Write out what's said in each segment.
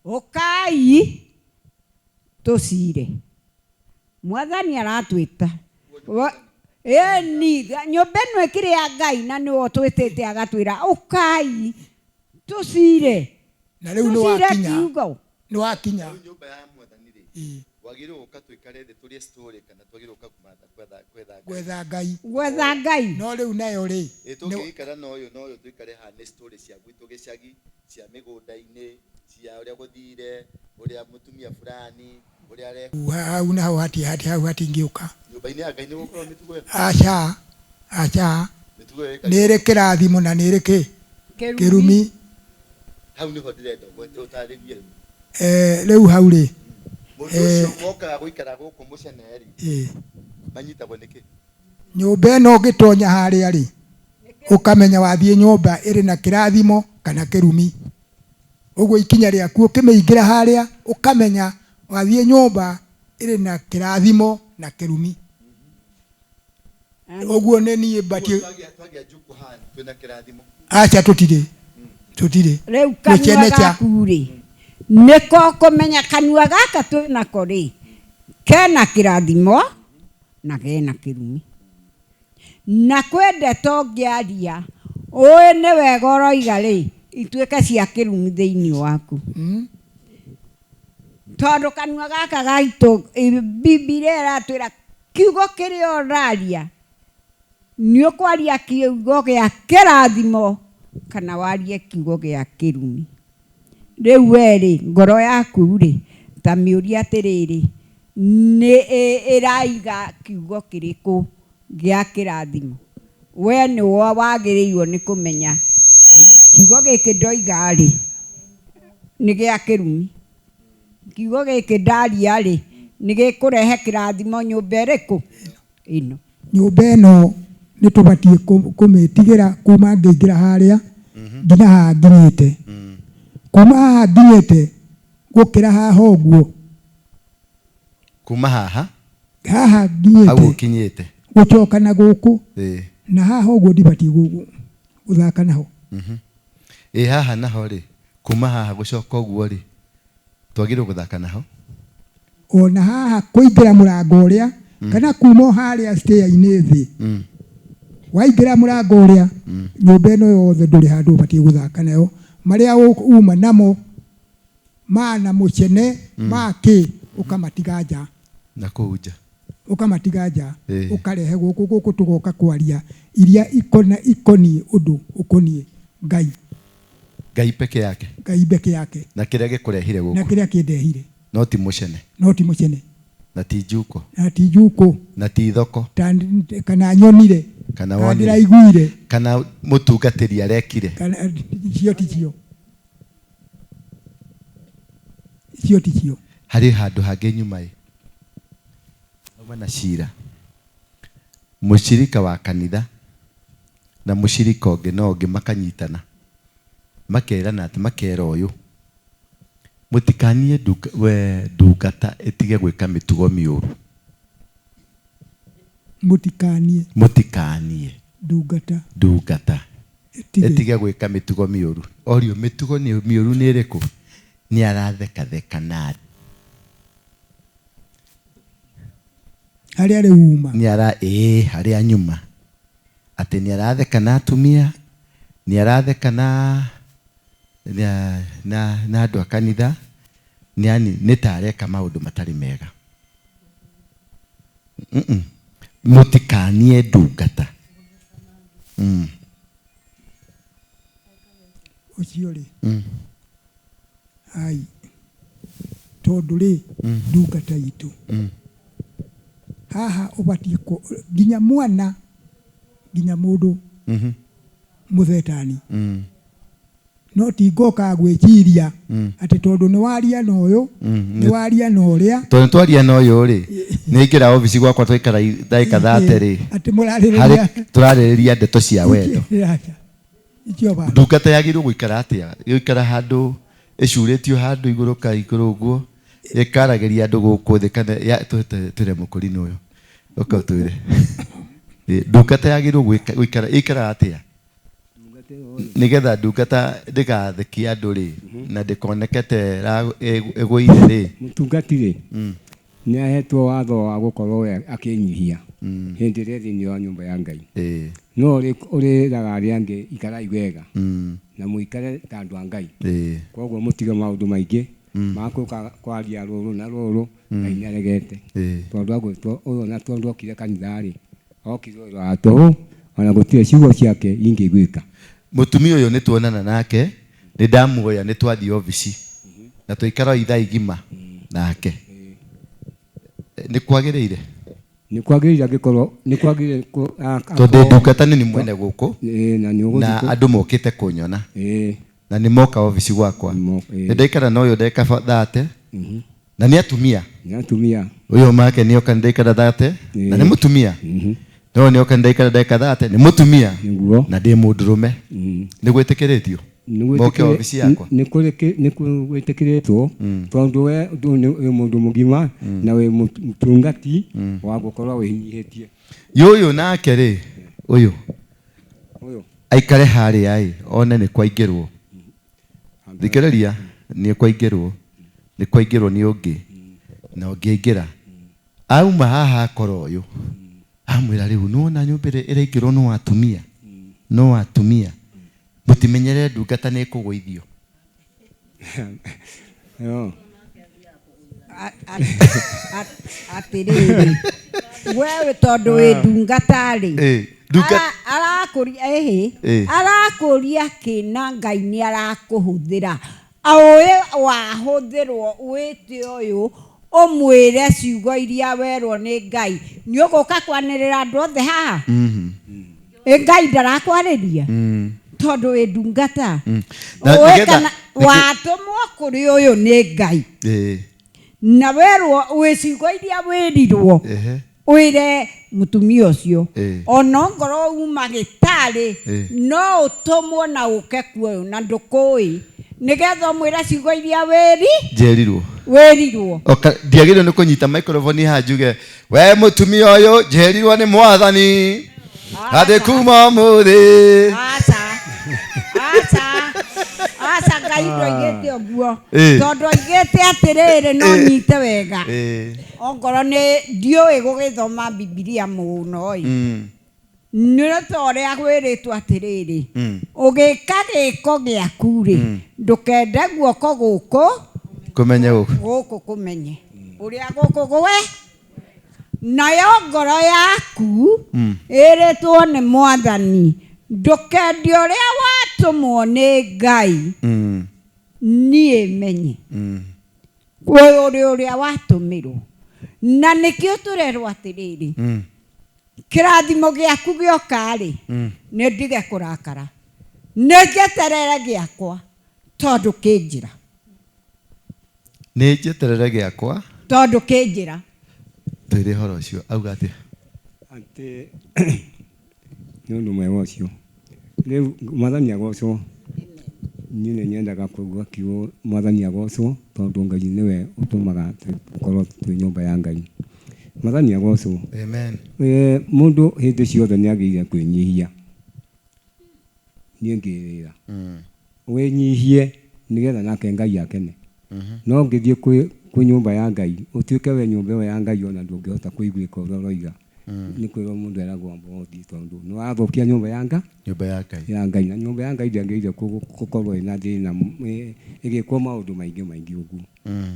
Ũkai tũcire. Mwathani aratwĩta. Ĩni, nyũmba ĩno ĩkĩrĩ ya Ngai na nĩwe ũtwĩtĩte agatwĩra ũkai tũcire. Na rĩu nĩ Tũcire wakinya. kiugo. Nĩ wakinya. Rĩu nyũmba ya Mwathani rĩ, Ĩĩ. wagĩrĩirwo gũka tũikare thĩ tũrĩe story kana twagĩrĩirwo gũka kũmatha kwetha kwetha Ngai? Gwetha Ngai. Gwetha Ngai. No rĩu nayo rĩ, Ĩ tũngĩgĩikara na ũyũ na ũyũ tũikare haha nĩ story cia gwitũ gĩcagi, cia mĩgũnda-inĩ, cia ũrĩa gũthire, ũrĩa mũtumia fulani, ũrĩa are. Hau naho hati hati hau hatingĩũka. Nyũmba-inĩ ya Ngai nĩ gũkoragwo mĩtugo ĩyo? Aca, aca. Mĩtugo ĩyo ĩkagĩrwo. Nĩ ĩrĩ kĩrathimo na nĩ ĩrĩ kĩ? Kĩrumi. Hau nĩho ndĩrenda ũgwete ũtarĩrie rĩu. Eh, rĩu hau rĩ. Mũndũ ũcio mokaga gũikara gũkũ mũcene rĩ, manyitagwo nĩkĩ? Nyũmba ĩno ũngĩtonya harĩa rĩ, ũkamenya wathiĩ nyũmba ĩrĩ na kĩrathimo kana kĩrumi. Ũguo ikinya rĩaku ũkĩmĩingĩra harĩa, ũkamenya wathiĩ nyũmba ĩrĩ na kĩrathimo na kĩrumi. Ũguo nĩ niĩ mbatiĩ. Twagĩa njukũ haha twĩna kĩrathimo. Aca tũtirĩ, tũtirĩ. Rĩu Nĩ kanua kĩene kĩa. gaku rĩ, nĩko kũmenya kanua gaka twĩ nako rĩ, kena kĩrathimo na kena kĩrumi. Na kwĩ ndeto ũngĩaria ũĩ nĩ wega ũroiga rĩ, ituĩke cia kĩrumi thĩinĩ waku. Tondũ kanua gaka gaitũ, Bibilia ĩratwĩra kiugo kĩrĩa ũraria, nĩ ũkwaria kiugo gĩa kĩrathimo kana warie kiugo gĩa kĩrumi. Rĩu we-rĩ, ngoro yaku-rĩ, ta mĩũrie atĩrĩrĩ, nĩ ĩraiga kiugo kĩrĩkũ gĩa kĩrathimo? We nĩwe wagĩrĩirwo nĩ kũmenya, ai, kiugo gĩkĩ ndoiga-rĩ, nĩ gĩa kĩrumi. Kiugo gĩkĩ ndaria-rĩ, nĩ gĩkũrehe kĩrathimo nyũmba ĩrĩkũ? Ĩno. Nyũmba ĩno nĩ tũbatiĩ kũmĩtigĩra kuma ngĩingĩra harĩa nginya haha nginyĩte. Kuma haha nginyĩte gũkĩra haha ũguo. Kuma haha? Haha nginyĩte. Hau ũkinyĩte. Gũcoka na gũkũ. Na haha ũguo ndibatiĩ gũthaka naho. Ĩ haha naho rĩ, kuma haha gũcoka ũguo rĩ, twagĩrĩirwo gũthaka naho? O na haha kũingĩra mũrango ũrĩa kana kuma o harĩa stair-inĩ thĩ waingĩra mũrango ũrĩa nyũmba ĩno yothe ndũrĩ handũ ũbatiĩ gũthaka nayo marĩa uma namo ma na mũcene ma kĩ ũkamatiga nja. Na kũu nja. Ũkamatiga nja ũkarehe gũkũ gũkũ tũgoka kwaria iria ikoniĩ ũndũ ũkoniĩ Ngai. Ngai peke yake. Ngai peke yake. Na kĩrĩa gĩkũrehire gũkũ. Na kĩrĩa kĩndehire. No ti mũcene. No ti mũcene. Na ti njuko. Na ti njuko. Na ti thoko. Ta, kana nyonire. Kana wonire. Ndĩraiguire. Kana mũtungatĩri arekire. Kana icio ti cio. Icio ti cio. Harĩ handũ hangĩ nyuma ĩ. Hauma na cira. Mũcirika wa kanitha na mũcirika ũngĩ na ũngĩ makanyitana. Makerana atĩ makera ũyũ. Mũtikanie ndungata ĩtige gwĩka mĩtugo mĩũru. Mũtikanie. Mũtikanie. Ndungata. Ndungata. Ĩtige gwĩka mĩtugo mĩũru. Orio mĩtugo mĩũru nĩ ĩrĩkũ? Nĩ arathekatheka na andũ. Harĩa rĩu uma. Nĩ ara ĩĩ harĩa nyuma. Atĩ nĩ aratheka na atumia, nĩ aratheka na na na na andũ a kanitha, yani nĩ ta areka maũndũ matarĩ mega. Mm-mm. Mũtikanie ndungata. Ũcio rĩ, ai, tondũ rĩ, ndungata itũ haha ũbatiĩ nginya mwana nginya mũndũ mũthetani no ti ngoka gwĩciria atĩ tondũ nĩ waria na ũyũ nĩ waria na ũrĩa Tondũ nĩ twaria na ũyũ rĩ, nĩ aingĩra obici gwakwa twaikara ndagĩka thate rĩ, atĩ mũrarĩrĩria tũrarĩrĩria ndeto cia wendo. Aca, icio bana. Ndungata yagĩrĩirwo gũikara atĩa? Gũikara handũ ĩcurĩtio handũ igũrũ ka igũrũ ũguo, ĩkaragĩria andũ gũkũ thĩ kana ya, twĩre mũkũrinũ ũyũ. Ũka ũtwĩre. Ndungata yagĩrĩirwo gũikara, ĩikaraga atĩa? Ndungata ĩyo rĩ, Nĩgetha ndungata ndĩgathekie andũ rĩ, na ndĩkoneke ta ĩgũire rĩ. Mũtungati rĩ, nĩ ahetwo watho wa gũkorwo we akĩnyihia hĩndĩ ĩrĩa thĩinĩ wa nyũmba ya Ngai. No ũrĩraga arĩa angĩ ikarai wega na mũikare ta andũ a Ngai. Koguo mũtige maũndũ maingĩ makũka kwaria rũrũ na rũrũ, Ngai nĩ aregete. Tondũ agwĩtwo ũyũ, ona tondũ okire kanitha rĩ, okire ũyũ wa tũhũ, ona gũtirĩ ciugo ciake ingĩiguĩka. Mũtumia ũyũ nĩ tuonana nake, nĩ ndamuoya, nĩ twathiĩ obici na twaikara o ithaa igima nake. Nĩ kwagĩrĩire? Nĩ kwagĩrĩire, angĩkorwo nĩ kwagĩrĩire Tondũ ndungata nĩ mwene gũkũ na nĩ ũgũthiĩ na andũ mokĩte kũnyona na nĩ moka obici gwakwa. Nĩ ndaikara na ũyũ ndagĩka 30 na nĩ atumia. Nĩ atumia. Ũyũ make nĩ oka, nĩ ndaikara 30 na nĩ mũtumia. No nĩ oka, nĩ ndaikara ndagĩka 30, nĩ mũtumia. Na ndĩ mũndũrũme. Nĩ gwĩtĩkĩrĩtio moke obici yakwa? Nĩ gwĩtĩkĩrĩtwo, tondũ we wĩ mũndũ mũgima na wĩ mũtungati wa gũkorwo wĩnyihĩtie. Yũyũ nake rĩ, ũyũ Ũyũ aikare harĩa ĩ, one nĩ kwaingĩrwo. Thikĩrĩria, nĩ kwaingĩrwo, nĩ kwaingĩrwo nĩ ũngĩ, na ũngĩ aingĩra, auma haha akora ũyũ, amwĩra, rĩu nĩwona nyũmba ĩrĩa ĩraingĩrwo no atumia, no atumia, mũtimenyere ndungata nĩ ĩkũgũithio. Yo. Atĩrĩrĩ, wewe tondũ wĩ ndungata rĩ, arakũria ĩhĩ, arakũria kĩ, na Ngai nĩ arakũhũthĩra, ũĩ wahũthĩrwo wĩte ũyũ ũmwĩre ciugo iria werwo nĩ Ngai, nĩ ũgũka kwanĩrĩra andũ othe haha? Ĩ Ngai ndarakwarĩria tondũ wĩ ndungata? Na Ũĩ nĩgetha kana watũmwo kũrĩ ũyũ nĩ Ngai na werwo wĩ ciugo iria wĩrirwo wĩre mũtumia ũcio, ona ongorwo uma gĩtarĩ, no ũtũmwo na ũke kuoyũ na ndũkũĩ, nĩgetha ũmwĩre ciugo iria wĩri Njĩrirwo. Wĩrirwo. Oka ndiagĩrĩirwo nĩ kũnyita microphone haha njuge, we mũtumia ũyũ, njĩrirwo nĩ Mwathani atĩ kuma ũmũthĩ. Aca, aca, aca, Ngai ndoigĩte ũguo. Tondũ oigĩte atĩrĩrĩ, no nyite wega, ongorwo nĩ ndiũĩ gũgĩthoma Bibilia mũno ĩ, nĩ ta ũrĩa gwĩrĩtwo atĩrĩrĩ, ũgĩka gĩko gĩaku rĩ, ndũkende guoko gũkũ kũmenye gũkũ gũkũ kũmenye ũrĩa gũkũ gwe, nayo ngoro yaku ĩrĩtwo nĩ Mwathani, ndũkende ũrĩa watũmwo nĩ Ngai niĩ menye ũrĩ ũrĩa watũmĩrwo. Na nĩkĩo tũrerwo atĩrĩrĩ, kĩrathimo gĩaku gĩoka rĩ, nĩ ndige kũrakara, nĩ njeterere gĩakwa tondũ kĩ njĩra. Nĩ njeterere gĩakwa tondũ kĩ njĩra. Twĩre ũhoro ũcio auga atĩa? Atĩ nĩ ũndũ mwega ũcio. Rĩu Mwathani agocwo. Niĩ nĩ nyendaga kuuga kiugo Mwathani agocwo, tondũ Ngai nĩwe ũtũmaga tũkorwo twĩ nyũmba ya Ngai. Mwathani agocwo. Amen. Mũndũ hĩndĩ ciothe nĩ agĩrĩire kwĩnyihia. Niĩ ngĩrĩra wĩnyihie nĩgetha nake Ngai akene. No ũngĩthiĩ kwĩ nyũmba ya Ngai, ũtuĩke we nyũmba ĩyo ya Ngai ona ndũngĩhota kũiguĩka ũrĩa ũroiga, nĩ kwĩrwo mũndũ eragwo amba ũthiĩ, tondũ nĩ wathũkia nyũmba ya Ngai. Nyũmba ya Ngai. Ya Ngai. Na nyũmba ya Ngai ndĩagĩrĩire gũkorwo ĩna thĩna, ĩgĩkwo maũndũ maingĩ maingĩ ũguo,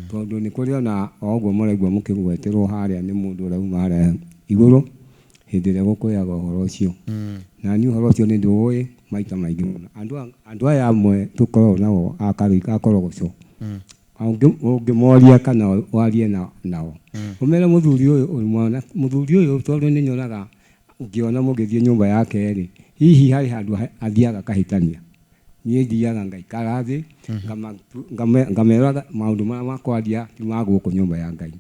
tondũ nĩ kũrĩ ona o ũguo mũraigua mũkĩgweterwo harĩa nĩ mũndũ ũrĩa uma harĩa igũrũ hĩndĩ ĩrĩa gũkwĩaga ũhoro ũcio. Na niĩ ũhoro ũcio nĩ ndĩũĩ maita maingĩ mũno. Andũ aya amwe tũkoragwo nao a Korogoco, ũngĩmoria kana warie nao ũmere mũthuri ũyũ ũyũ mwana mũthuri ũyũ, tondũ nĩ nyonaga ngĩona mũgĩthiĩ nyũmba yake rĩ, hihi harĩ handũ athiaga akahĩtania. Niĩ thiaga ngaikara thĩ, ngamera maũndũ marĩa makwaria ti ma gũkũ nyũmba ya Ngai.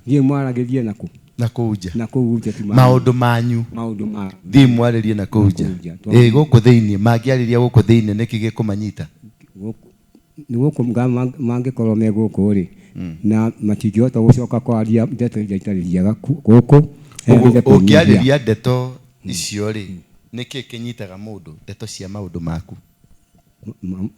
Thiĩ mwaragĩrie nakũ? Na kũu nja. Na kũu nja, ti maũndũ manyu. Maũndũ ma thiĩ mwarĩrie na kũu nja. Kũu nja. Ĩ gũkũ thĩinĩ mangĩarĩria gũkũ thĩinĩ nĩkĩ gĩkũmanyita? Nĩ gũkũ mangĩkorwo me gũkũ rĩ, na matingĩhota gũcoka kwaria ndeto iria itarĩ njega gũkũ. Ũguo Agĩrĩire kwĩnyihia. Ũngĩarĩria ndeto icio rĩ, Nĩkĩ kĩnyitaga mũndũ ndeto cia maũndũ maku?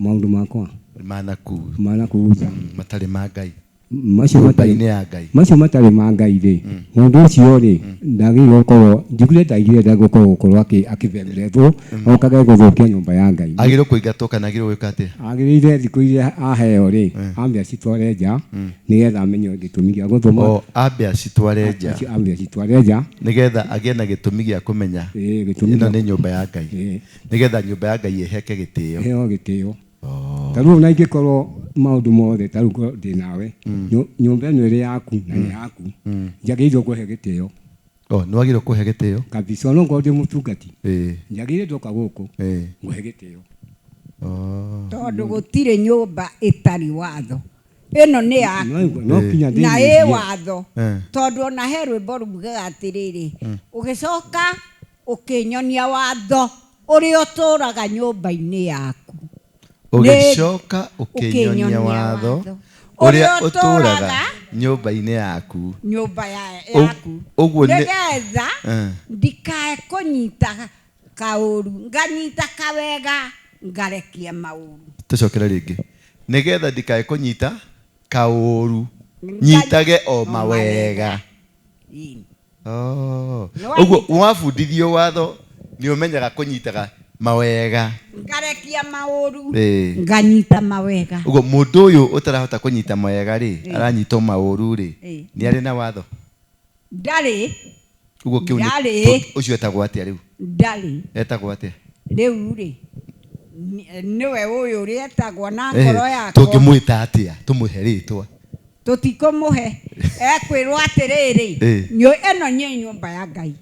Maũndũ makwa Manaku mana kũu nja. Matarĩ ma Ngai. Macio matarĩ Nyũmba-inĩ ya Ngai. Macio matarĩ ma Ngai rĩ, mũndũ ũcio rĩ, ndagĩrĩirwo gũkorwo, njugire ndagĩrĩire gũkorwo akĩthemerethwo okage gũthũkia nyũmba ya Ngai. Agĩrĩirwo kũingatwo kana agĩrĩirwo gwĩka atĩa? Agĩrĩire thikũ iria aheo rĩ, ambe acitware nja nĩgetha amenye gĩtũmi gĩa gũthoma. O ambe acitware nja. Ambe acitware nja. Nĩgetha agĩe na gĩtũmi gĩa kũmenya Gĩtũmi ĩno gĩa nĩ nyũmba ya Ngai. Nĩgetha nyũmba ya Ngai ĩheke gĩtĩo. Ĩheo gĩtĩo. Ta rĩu ona ingĩkorwo maũndũ mothe, ta rĩu ngorwo ndĩ nawe, nyũmba ĩno ĩrĩ yaku na nĩ yaku, njagĩrĩirwo kũhe gĩtĩo. O, nĩ wagĩrĩirwo kũhe gĩtĩo. Kabisa, ona ngorwo ndĩ mũtungati, njagĩrĩire ndoka gũkũ ngũhe gĩtĩo. Tondũ gũtirĩ nyũmba ĩtarĩ watho. Ĩno nĩ yaku. No nginya Na ndĩnyihie. ĩ watho. Tondũ ona he rwĩmbo rugaga atĩrĩrĩ, ũgĩcoka ũkĩnyonia watho ũrĩa ũtũraga nyũmba-inĩ yaku. Ũgĩcoka ũkĩnyonia Ũkĩnyonia watho watho ũrĩa ũrĩa ũtũraga ũtũraga nyũmba-inĩ yaku. Nyũmba yaku. Ũguo nĩ Nĩgetha ndikae kũnyita kaũru, nganyita kawega, ngarekia maũru. Tũcokere rĩngĩ. Nĩgetha ndikae kũnyita kaũru, nyitage o mawega. Oh. Nĩ wanyita. Ũguo wabundithio watho nĩ ũmenyaga kũnyitaga mawega. Ngarekia maũru, nganyita mawega. Ũguo mũndũ ũyũ ũtarahota kũnyita mawega rĩ, aranyita o maũru rĩ, nĩ arĩ na watho? Ndarĩ. Ũguo kĩu nĩ Ndarĩ. Ũcio etagwo atĩa rĩu? Ndarĩ. Etagwo atĩa? Rĩu rĩ, nĩwe ũyũ ũrĩa etagwo na ngoro yakwa. Tũngĩmwĩta atĩa? Tũmũhe rĩtwa. Tũtikũmũhe. Ekwĩrwo atĩrĩrĩ, ĩno nĩ nyũmba ya Ngai.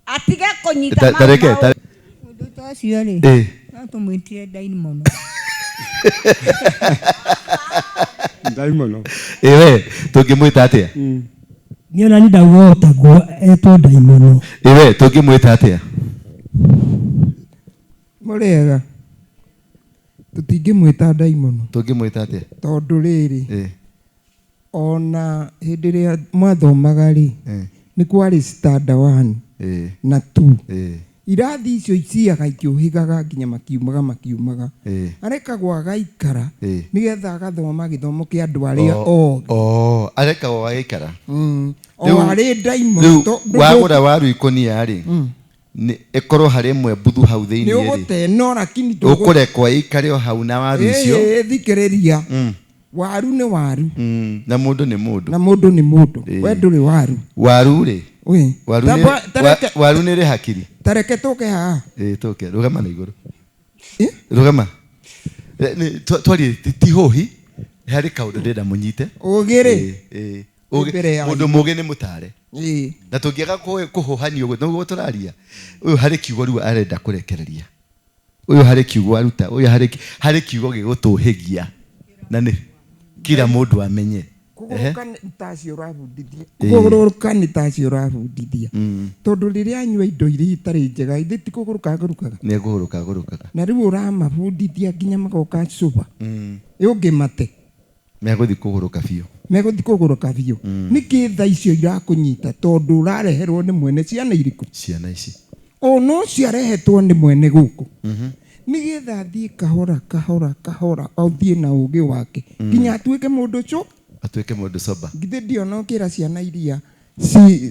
Atige kũnyita mau Tareke, maũru. Mũndũ ta ũcio rĩ, no tũmwĩtire ndaimono. Ndaimono. We, tũngĩmwĩta atĩa? Niĩ ona niĩ ndauga o taguo etwo ndaimono. We, tũngĩmwĩta atĩa? Mũrĩega. Tũtingĩmwĩta ndaimono. Tũngĩmwĩta atĩa? Tondũ rĩrĩ, ona hĩndĩ ĩrĩa mwathomaga rĩ, nĩ kwarĩ standard 1 na 2. Irathi icio iciaga ikĩũhĩgaga nginya makiumaga makiumaga. Arekagwo agaikara nĩgetha agathoma gĩthomo kĩa andũ arĩa othe. Oh, arekagwo agaikara. O arĩ ndaimono. Rĩu wagũra waru ikũnia rĩ, ĩkorwo harĩ ĩmwe mbuthu hau thĩinĩ Nĩ rĩ. ũgũte no lakini Ũkũrekwo ĩikare o hau na waru icio. Thikĩrĩria. Waru nĩ waru. Na mũndũ nĩ mũndũ. Na mũndũ nĩ mũndũ. We ndũrĩ waru. Waru rĩ. Ĩ. Waru Tamba- nĩ tareke- waru nĩ ĩrĩ hakiri. Tareke tũke haha. Tũke. Rũgama na igũrũ. Rũgama. Twarie ti hũhi. Harĩ kaũndũ ndĩrenda mũnyite. Ũgĩ rĩ. Ũgĩ. Mbere ya Mũndũ mũgĩ nĩ mũtare. Na tũngĩaga kũhũhanio ũguo, noguo tũraria. Ũyũ harĩ kiugo rĩu arenda kũrekereria. Ũyũ harĩ kiugo aruta, ũyũ harĩ kiugo gĩgũtũhĩgia. Na nĩ kila mũndũ amenye. Kũgũrũka nĩ ta acio ũrabundithia. Kũgũrũka nĩ ta acio ũrabundithia. Tondũ rĩrĩa anyua indo iria itarĩ njega, ithe ti kũgũrũka agũrũkaga. Nĩ kũgũrũka agũrũkaga. Na rĩu ũramabundithia nginya magoka cuba. Ũngĩmate. Megũthiĩ kũgũrũka biũ. Megũthiĩ kũgũrũka biũ. Nĩkĩ tha icio irakũnyita tondũ ũrareherwo nĩ mwene ciana irĩkũ? Ciana ici. O no ciarehetwo nĩ mwene gũkũ. Nĩgetha athiĩ kahora kahora kahora athiĩ na ũgĩ wake. Nginya atuĩke mũndũ ũcio. Atuĩke mũndũ sober. Githĩ ndiona ũkĩra ciana iria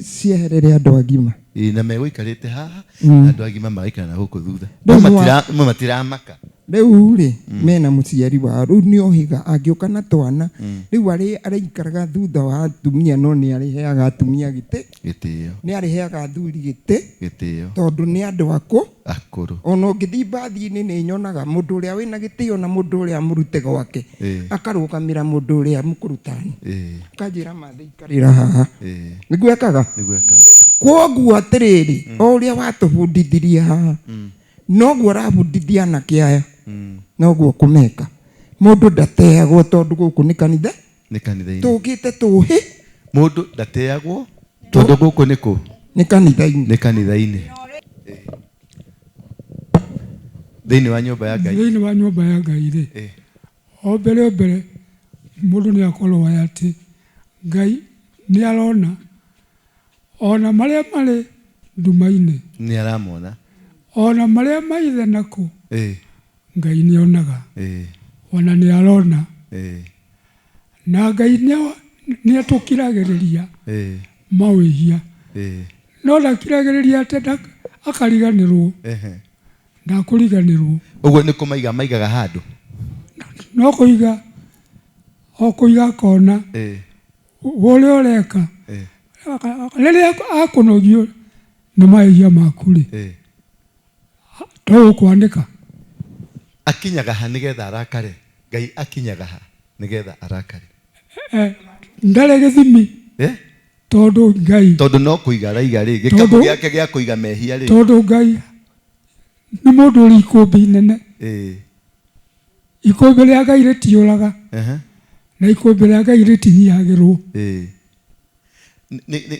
cieherere andũ agima. Na megũikarĩte haha, na andũ agima magaikara na gũkũ thutha. Rĩu No nĩ wa- matiramaka. Rĩu rĩ, mena mũciari wao, rĩu nĩ ohiga angĩũka na twana, rĩu arĩikaraga thutha wa atumia no nĩ arĩheaga atumia gĩtĩ. Gĩtĩo. Nĩ arĩheaga athuri gĩtĩ. Gĩtĩo. Tondũ nĩ andũ akũ. Akũrũ. Ona ũngĩthiĩ mbathi-inĩ nĩ nyonaga mũndũ ũrĩa wĩna gĩtĩo na mũndũ ũrĩa mũrute gwake. Akarũgamĩra mũndũ ũrĩa mũkũrutani. Akanjĩra mathe ikarĩra haha. Nĩguo ekaga? Nĩguo ekaga. Kwoguo atĩrĩrĩ, o ũrĩa watũbundithirie haha, noguo arabundithia anake aya, noguo kũmeka. Mũndũ ndateagwo tondũ gũkũ nĩ kanitha. Nĩ kanitha-inĩ. Tũkĩte tũhĩ. Mũndũ ndateagwo tondũ gũkũ nĩ kũ? Nĩ kanitha-inĩ. Nĩ kanitha-inĩ. Thĩinĩ wa nyũmba ya Ngai. Thĩinĩ wa nyũmba ya Ngai rĩ, o mbere o mbere mũndũ nĩ akorwo atĩ Ngai nĩ arona ona marĩa marĩ nduma-inĩ. Nĩ aramona. Ona marĩa maithe nakũ Ĩĩ. Ngai nĩonaga. Ĩĩ. Ona nĩarona. Ĩĩ. Na Ngai nĩatũkiragĩrĩria Ĩĩ. mawĩhia. Ĩĩ. No ndakiragĩrĩria atĩ akariganĩrwo. Ehe. Ndakũriganĩrwo. Ũguo nĩ kũmaiga maigaga handũ. No kũiga o kũiga akona Ĩĩ. ũrĩa ũreka. Ĩĩ. Rĩrĩa akũnogio nĩ mahĩtia maku rĩ, Ĩĩ. to ũkwanĩka. Akinyaga ha nĩgetha arakare? Ngai akinyaga ha nĩgetha arakare? Ndarĩ gĩthimi. Eh? Tondũ Ngai. Tondũ no kũiga araiga rĩ, gĩkabũ gĩake gĩa kũiga mehia rĩ. Tondũ Ngai nĩ mũndũ ũrĩ ikũmbĩ inene. Ĩĩ. Ikũmbĩ rĩa Ngai rĩtiũraga. Ehe. Na ikũmbĩ rĩa Ngai rĩtinyihagĩrwo. Ĩĩ.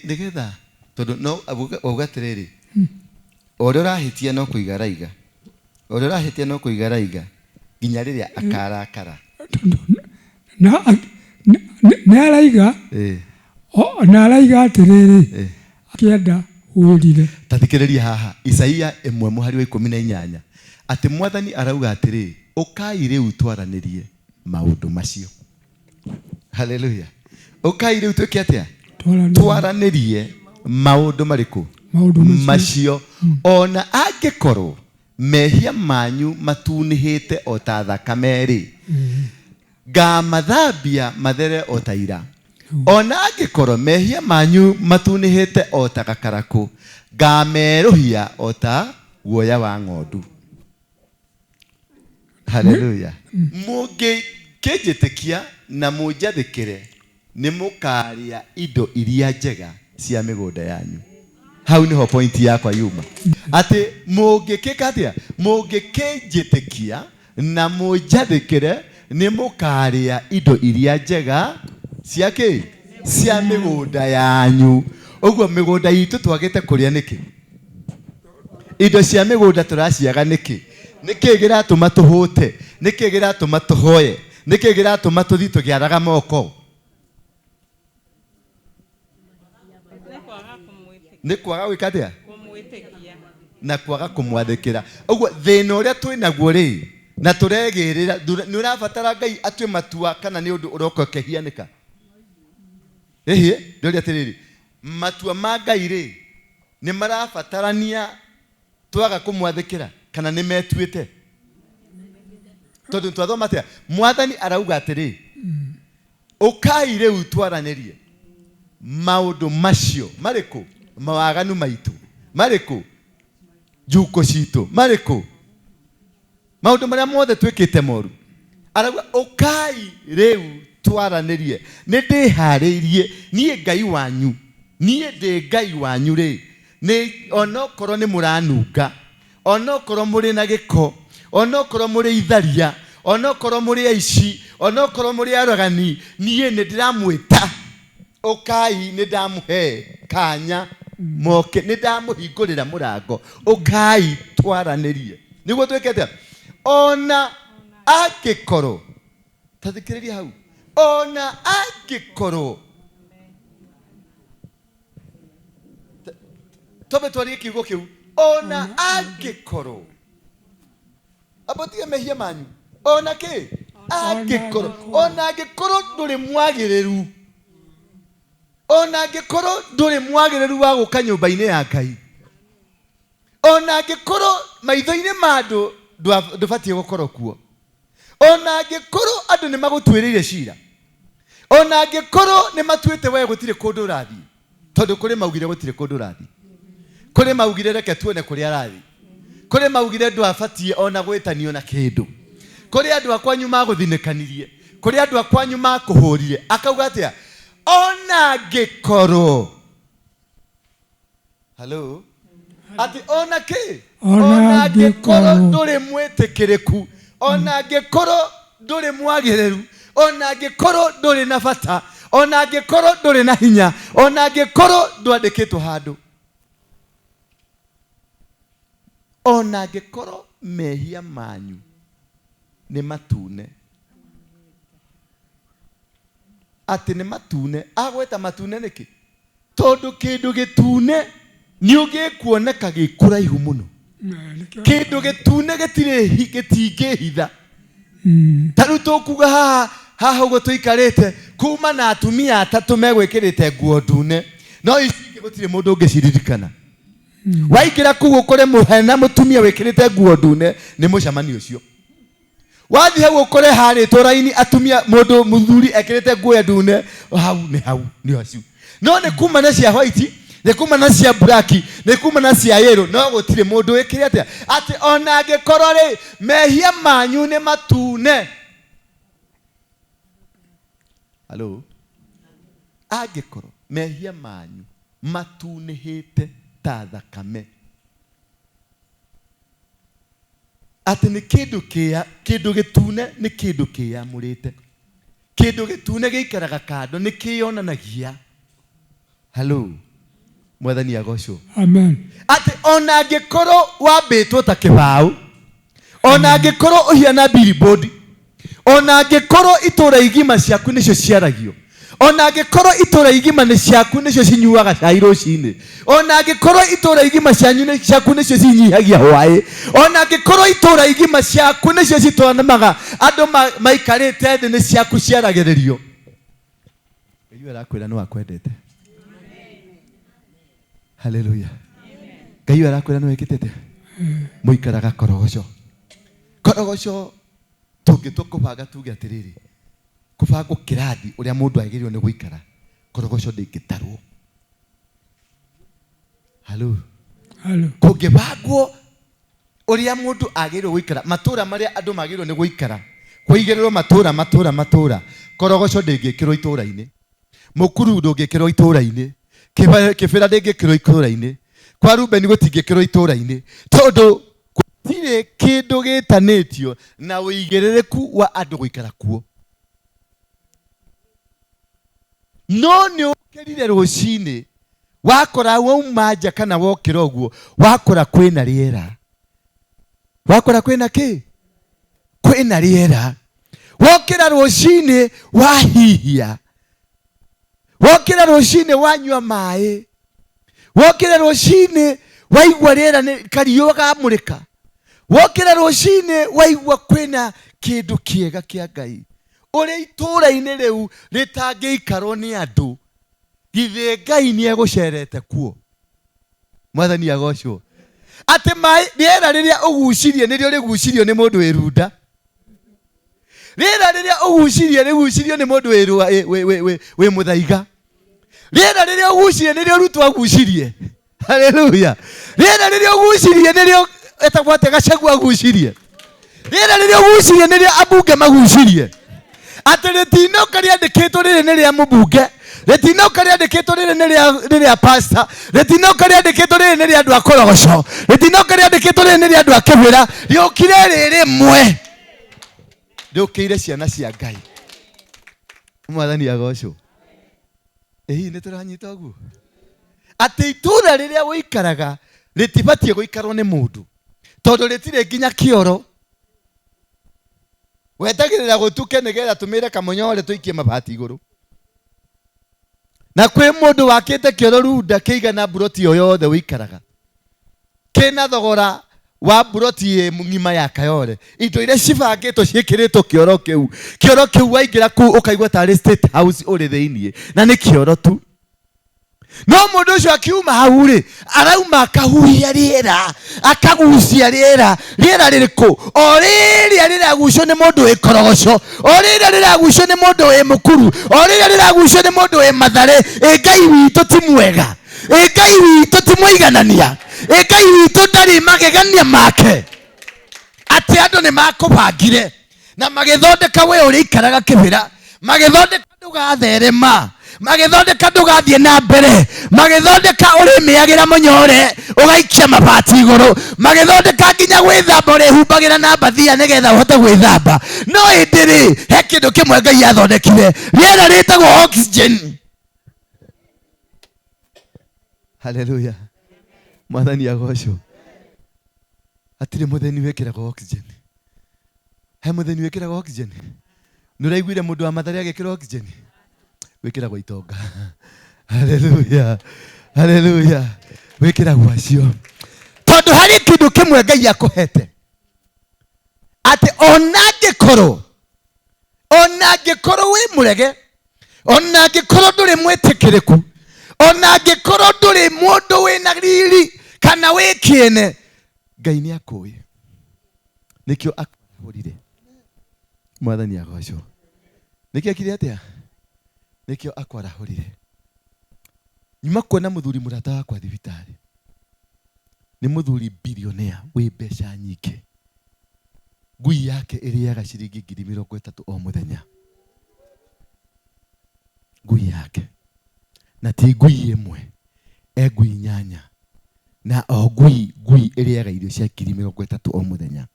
Nĩgetha tondũ no wauga atĩrĩrĩ, o ũrĩa ũrahĩtia no kũiga araiga, o ũrĩa ũrahĩtia no kũiga araiga nginya rĩrĩa akarakara. Na nĩ araiga, na araiga atĩrĩrĩ, akĩenda wĩrire. Ta thikĩrĩria haha, Isaia 1 mũhari wa 18, atĩ Mwathani arauga atĩrĩ, ũkai rĩu twaranĩrie maũndũ macio. Haleluya. Ũkai rĩu twĩke atĩa? Twaranĩrie maũndũ marĩkũ? Maũndũ macio. Ona angĩkorwo mehia manyu matunĩhĩte o ta thakame rĩ, ngamathambia mathere o ta ira. Ona angĩkorwo mehia manyu matunĩhĩte o ta gakarakũ, ngamerũhia o ta guoya wa ng'ondu. Haleluya. Mũngĩkĩnjĩtĩkia na mũnjathĩkĩre, nĩ mũkarĩa indo iria njega cia mĩgũnda yanyu. Hau nĩho point yakwa yuma. Atĩ mũngĩkĩka atĩa? Mũngĩkĩnjĩtĩkia na mũnjathĩkĩre, nĩ mũkarĩa indo iria njega cia kĩ? Cia mĩgũnda yanyu. Ũguo mĩgũnda itũ twagĩte kũrĩa nĩkĩ? Indo cia mĩgũnda tũraciaga nĩkĩ? Nĩkĩ kĩratũma tũhũte? Nĩkĩ kĩratũma tũhoye? Nĩkĩ kĩratũma tũthiĩ tũkĩaraga moko? Nĩ kwaga gwĩka atĩa? Na kwaga kũmwathĩkĩra. Ũguo thĩna ũrĩa twĩ naguo rĩ, na tũregĩrĩra, nĩ ũrabatara Ngai atue matua kana nĩ ũndũ ũroka ũkĩhianĩka? Ĩhĩ, ndĩũria atĩrĩrĩ, matua ma Ngai rĩ, nĩ marabatarania twaga kũmwathĩkĩra kana nĩ metuĩte? Tondũ twathoma atĩa? Mwathani arauga atĩrĩ, ũkai rĩu twaranĩrie maũndũ macio marĩkũ? Mawaganu maitũ marĩkũ? Njuko citũ marĩkũ? Maũndũ marĩa mothe twĩkĩte moru. Arauga ũkai rĩu twaranĩrie, nĩ ndĩharĩirie, niĩ Ngai wanyu, niĩ ndĩ Ngai wanyu rĩ, nĩ onokorwo nĩ mũranunga, onokorwo mũrĩ na gĩko, onokorwo mũrĩ itharia, onokorwo mũrĩ aici, onokorwo mũrĩ aragani, niĩ nĩ ndĩramwĩta, ũkai nĩ ndamũhe kanya moke, nĩ ndamũhingũrĩra mũrango, ũkai twaranĩrie. Nĩguo twĩke atĩa? Ona angĩkorwo, ta thikĩrĩria hau, ona angĩkorwo, twambe twarie kiugo kĩu, ona angĩkorwo, ambotige mehia manyu, ona kĩ? Angĩkorwo, ona angĩkorwo ndũrĩ mwagĩrĩru, ona angĩkorwo ndũrĩ mwagĩrĩru wa gũka nyũmba-inĩ ya Ngai, ona angĩkorwo maitho-inĩ ma andũ ndũbatiĩ gũkorwo kuo, ona angĩkorwo andũ nĩ magũtuĩrĩire cira, ona angĩkorwo nĩ matuĩte we gũtirĩ kũndũ ũrathiĩ, tondũ kũrĩ maugire gũtirĩ kũndũ ũrathiĩ, kũrĩ maugire reke tuone kũrĩa arathiĩ, kũrĩ maugire ndwabatiĩ ona gwĩtanio na kĩndũ, kũrĩ andũ a kwanyu magũthinĩkanirie, kũrĩ andũ a kwanyu makũhũrire, akauga atĩa? Ona angĩkorwo, hello, atĩ ona kĩ? Ona angĩkorwo ndũrĩ mwĩtĩkĩrĩku, ona angĩkorwo ndũrĩ mwagĩrĩru, ona angĩkorwo ndũrĩ na bata, ona angĩkorwo ndũrĩ na hinya, ona angĩkorwo ndwandĩkĩtwo handũ, ona angĩkorwo mehia manyu nĩ matune, atĩ nĩ matune. Agweta matune nĩkĩ? Tondũ kĩndũ gĩtune nĩ ũgĩkuoneka gĩ kũraihu mũno. Nĩkĩo Kĩndũ gĩtune gĩtirĩ gĩtingĩhitha. Ta rĩu tũkuga haha haha ũguo tũikarĩte kuma na atumia atatũ megwĩkĩrĩte nguo ndune, no ici ingĩ gũtirĩ mũndũ ũngĩciririkana. Waingĩra kũu ũkore hena mũtumia wĩkĩrĩte nguo ndune, nĩ mũcemanio ũcio. Wathiĩ hau ũkore harĩtwo raini atumia, mũndũ mũthuri ekĩrĩte nguo ya ndune, hau nĩ hau nĩ acio. No nĩ kuma na cia white, nĩ kuma na cia black, nĩ kuma na cia yellow, no gũtirĩ mũndũ wĩkĩre atĩa atĩ ona angĩkorwo rĩ mehia manyu nĩ matune. Halo, angĩkorwo mehia manyu matunĩhĩte ta thakame, atĩ nĩ kĩndũ kĩa kĩndũ gĩtune, nĩ kĩndũ kĩamũrĩte. Kĩndũ gĩtune gĩikaraga kando, nĩ kĩonanagia. Halo, Mwathani agocwo. Amen. Atĩ ona angĩkorwo wambĩtwo ta kĩbaũ, ona angĩkorwo ũhiana billboard, ona angĩkorwo itũra igima ciaku nĩcio ciaragio, ona angĩkorwo itũra igima nĩ ciaku nĩcio cinyuaga cai rũcinĩ, ona angĩkorwo itũra igima cianyu nĩ ciaku nĩcio cinyihagia hwaĩ, ona angĩkorwo itũra igima ciaku nĩcio citwanamaga andũ maikarĩte thĩ, nĩ ciaku ciaragĩrĩrio. Ngai arakwĩra nĩ wakwendete. Haleluya. Ngai arakwĩra nĩ wĩkĩte. Mũikaraga Korogoco. Korogoco tũngĩtua kũbanga tuge atĩrĩrĩ, kũbangwo kĩrathi ũrĩa mũndũ agĩrĩirwo nĩ gũikara, Korogoco ndĩngĩtarwo. Halo. Halo. Kũngĩbangwo ũrĩa mũndũ agĩrĩirwo gũikara, matũra marĩa andũ magĩrĩirwo nĩ gũikara, kũigĩrĩrwo matũra matũra matũra, Korogoco ndĩngĩkĩrwo itũra-inĩ, Mũkuru ndũngĩkĩrwo itũra-inĩ, Kĩbĩra ndĩngĩkĩrwo itũra-inĩ, kwa Rubeni gũtingĩkĩrwo itũra-inĩ, tondũ gũtirĩ kĩndũ gĩtanĩtio na ũigĩrĩrĩku wa andũ gũikara kuo. No nĩ ũkĩrire rũcinĩ, wakora wauma nja kana wokĩra ũguo, wakora kwĩna rĩera. Wakora kwĩna kĩ? Kwĩna rĩera. Wokĩra rũcinĩ wahihia, wokĩra rũcinĩ wanyua maĩ, wokĩra rũcinĩ waigua rĩera nĩ kariũa gamũrĩka, wokĩra rũcinĩ waigua kwĩna kĩndũ kĩega kĩa Ngai. Ũrĩ itũũra-inĩ rĩu rĩtangĩikarwo nĩ andũ, githĩ Ngai nĩ egũcerete kuo? Mwathani agocwo. Atĩ maĩ, rĩera rĩrĩa ũgucirie nĩrĩo rĩgucirio nĩ mũndũ wĩ runda. Rĩera rĩrĩa ũgucirie rĩgucirio nĩ mũndũ wĩ mũthaiga. Rĩera rĩrĩa ũgucirie nĩrĩo Ruto agucirie. Haleluya. Rĩera rĩrĩa ũgucirie nĩrĩo etagwo atĩa Gachagua agucirie. Rĩera rĩrĩa ũgucirie nĩrĩo ambunge magucirie. Atĩ rĩtinoka rĩandĩkĩtwo rĩrĩ nĩ rĩa mũmbunge, rĩtinoka rĩandĩkĩtwo rĩrĩ nĩ rĩa pastor, rĩtinoka rĩandĩkĩtwo rĩrĩ nĩ rĩa andũ a Korogoco, rĩtinoka rĩandĩkĩtwo rĩrĩ nĩ rĩa andũ a Kĩbĩra, rĩũkire rĩ rĩmwe, rĩũkĩire ciana cia Ngai. Mwathani agocwo. Ĩ hihi nĩ tũranyita ũguo? Atĩ itũũra rĩrĩa ũikaraga rĩtibatiĩ gũikarwo nĩ mũndũ, tondũ rĩtirĩ nginya kĩoro. Wetagĩrĩra gũtuke nĩgetha tũmĩre kamũnyore tũikie mabati igũrũ. Na kwĩ mũndũ wakĩte kĩoro runda kĩigana mburoti o yothe ũikaraga, kĩna thogora wa mburoti ĩ ng'ima ya Kayole. Indo iria cibangĩtwo ciĩkĩrĩtwo kĩoro kĩu, kĩoro kĩu waingĩra kũu ũkaigua tarĩ State House ũrĩ thĩiniĩ, na nĩ kĩoro tu. No mũndũ ũcio akiuma hau rĩ, arauma akahuhia rĩera, akagucia rĩera. Rĩera rĩrĩkũ? O rĩrĩa rĩragucio nĩ mũndũ wĩ Korogoco, o rĩrĩa rĩragucio nĩ mũndũ wĩ Mũkuru, o rĩrĩa rĩragucio nĩ mũndũ wĩ Mathare. Ĩ Ngai witũ ti mwega, ĩ Ngai witũ ti mũiganania, ĩ Ngai witũ ndarĩ magegania make. Atĩ andũ nĩ makũbangire na magĩthondeka we ũrĩa ikaraga Kĩbĩra, magĩthondeka ndũgatherema, magĩthondeka ndũgathiĩ na mbere, magĩthondeka ũrĩmĩagĩra mũnyore ũgaikia mabati igũrũ, magĩthondeka nginya gwĩthamba ũrĩhumbagĩra na mbathia nĩgetha ũhote gwĩthamba. No ĩndĩ rĩ, he kĩndũ kĩmwe Ngai athondekire, rĩera rĩtagwo oxygen. Haleluya. Mwathani agocwo. Hatirĩ mũthĩni wĩkĩragwo oxygen. He mũthĩni wĩkĩragwo oxygen? Nĩ ũraiguire mũndũ wa Mathare agĩkĩrwo oxygen? Wĩkĩragwo itonga. Haleluya. Haleluya. Wĩkĩragwo acio. Tondũ Tondu hari kindu kimwe Ngai akuhete ati ona angikorwo wi murege, ona angikorwo nduri mwitikiriku, ona angikorwo nduri mundu wina riri kana wi kiene, Ngai ni akui nikio akwahurire. Mwathani agocwo. Nikio akire atia? Nikio akwarahurire. Nyuma kuona muthuri murata wakwa thibitari, ni muthuri billionaire wi mbeca nyingĩ, ngui yake ĩrĩaga ciringi 30,000 o muthenya. Ngui yake na ti ngui ĩmwe, e ngui 8, na o ngui ĩrĩaga irio cia 30,000 o muthenya,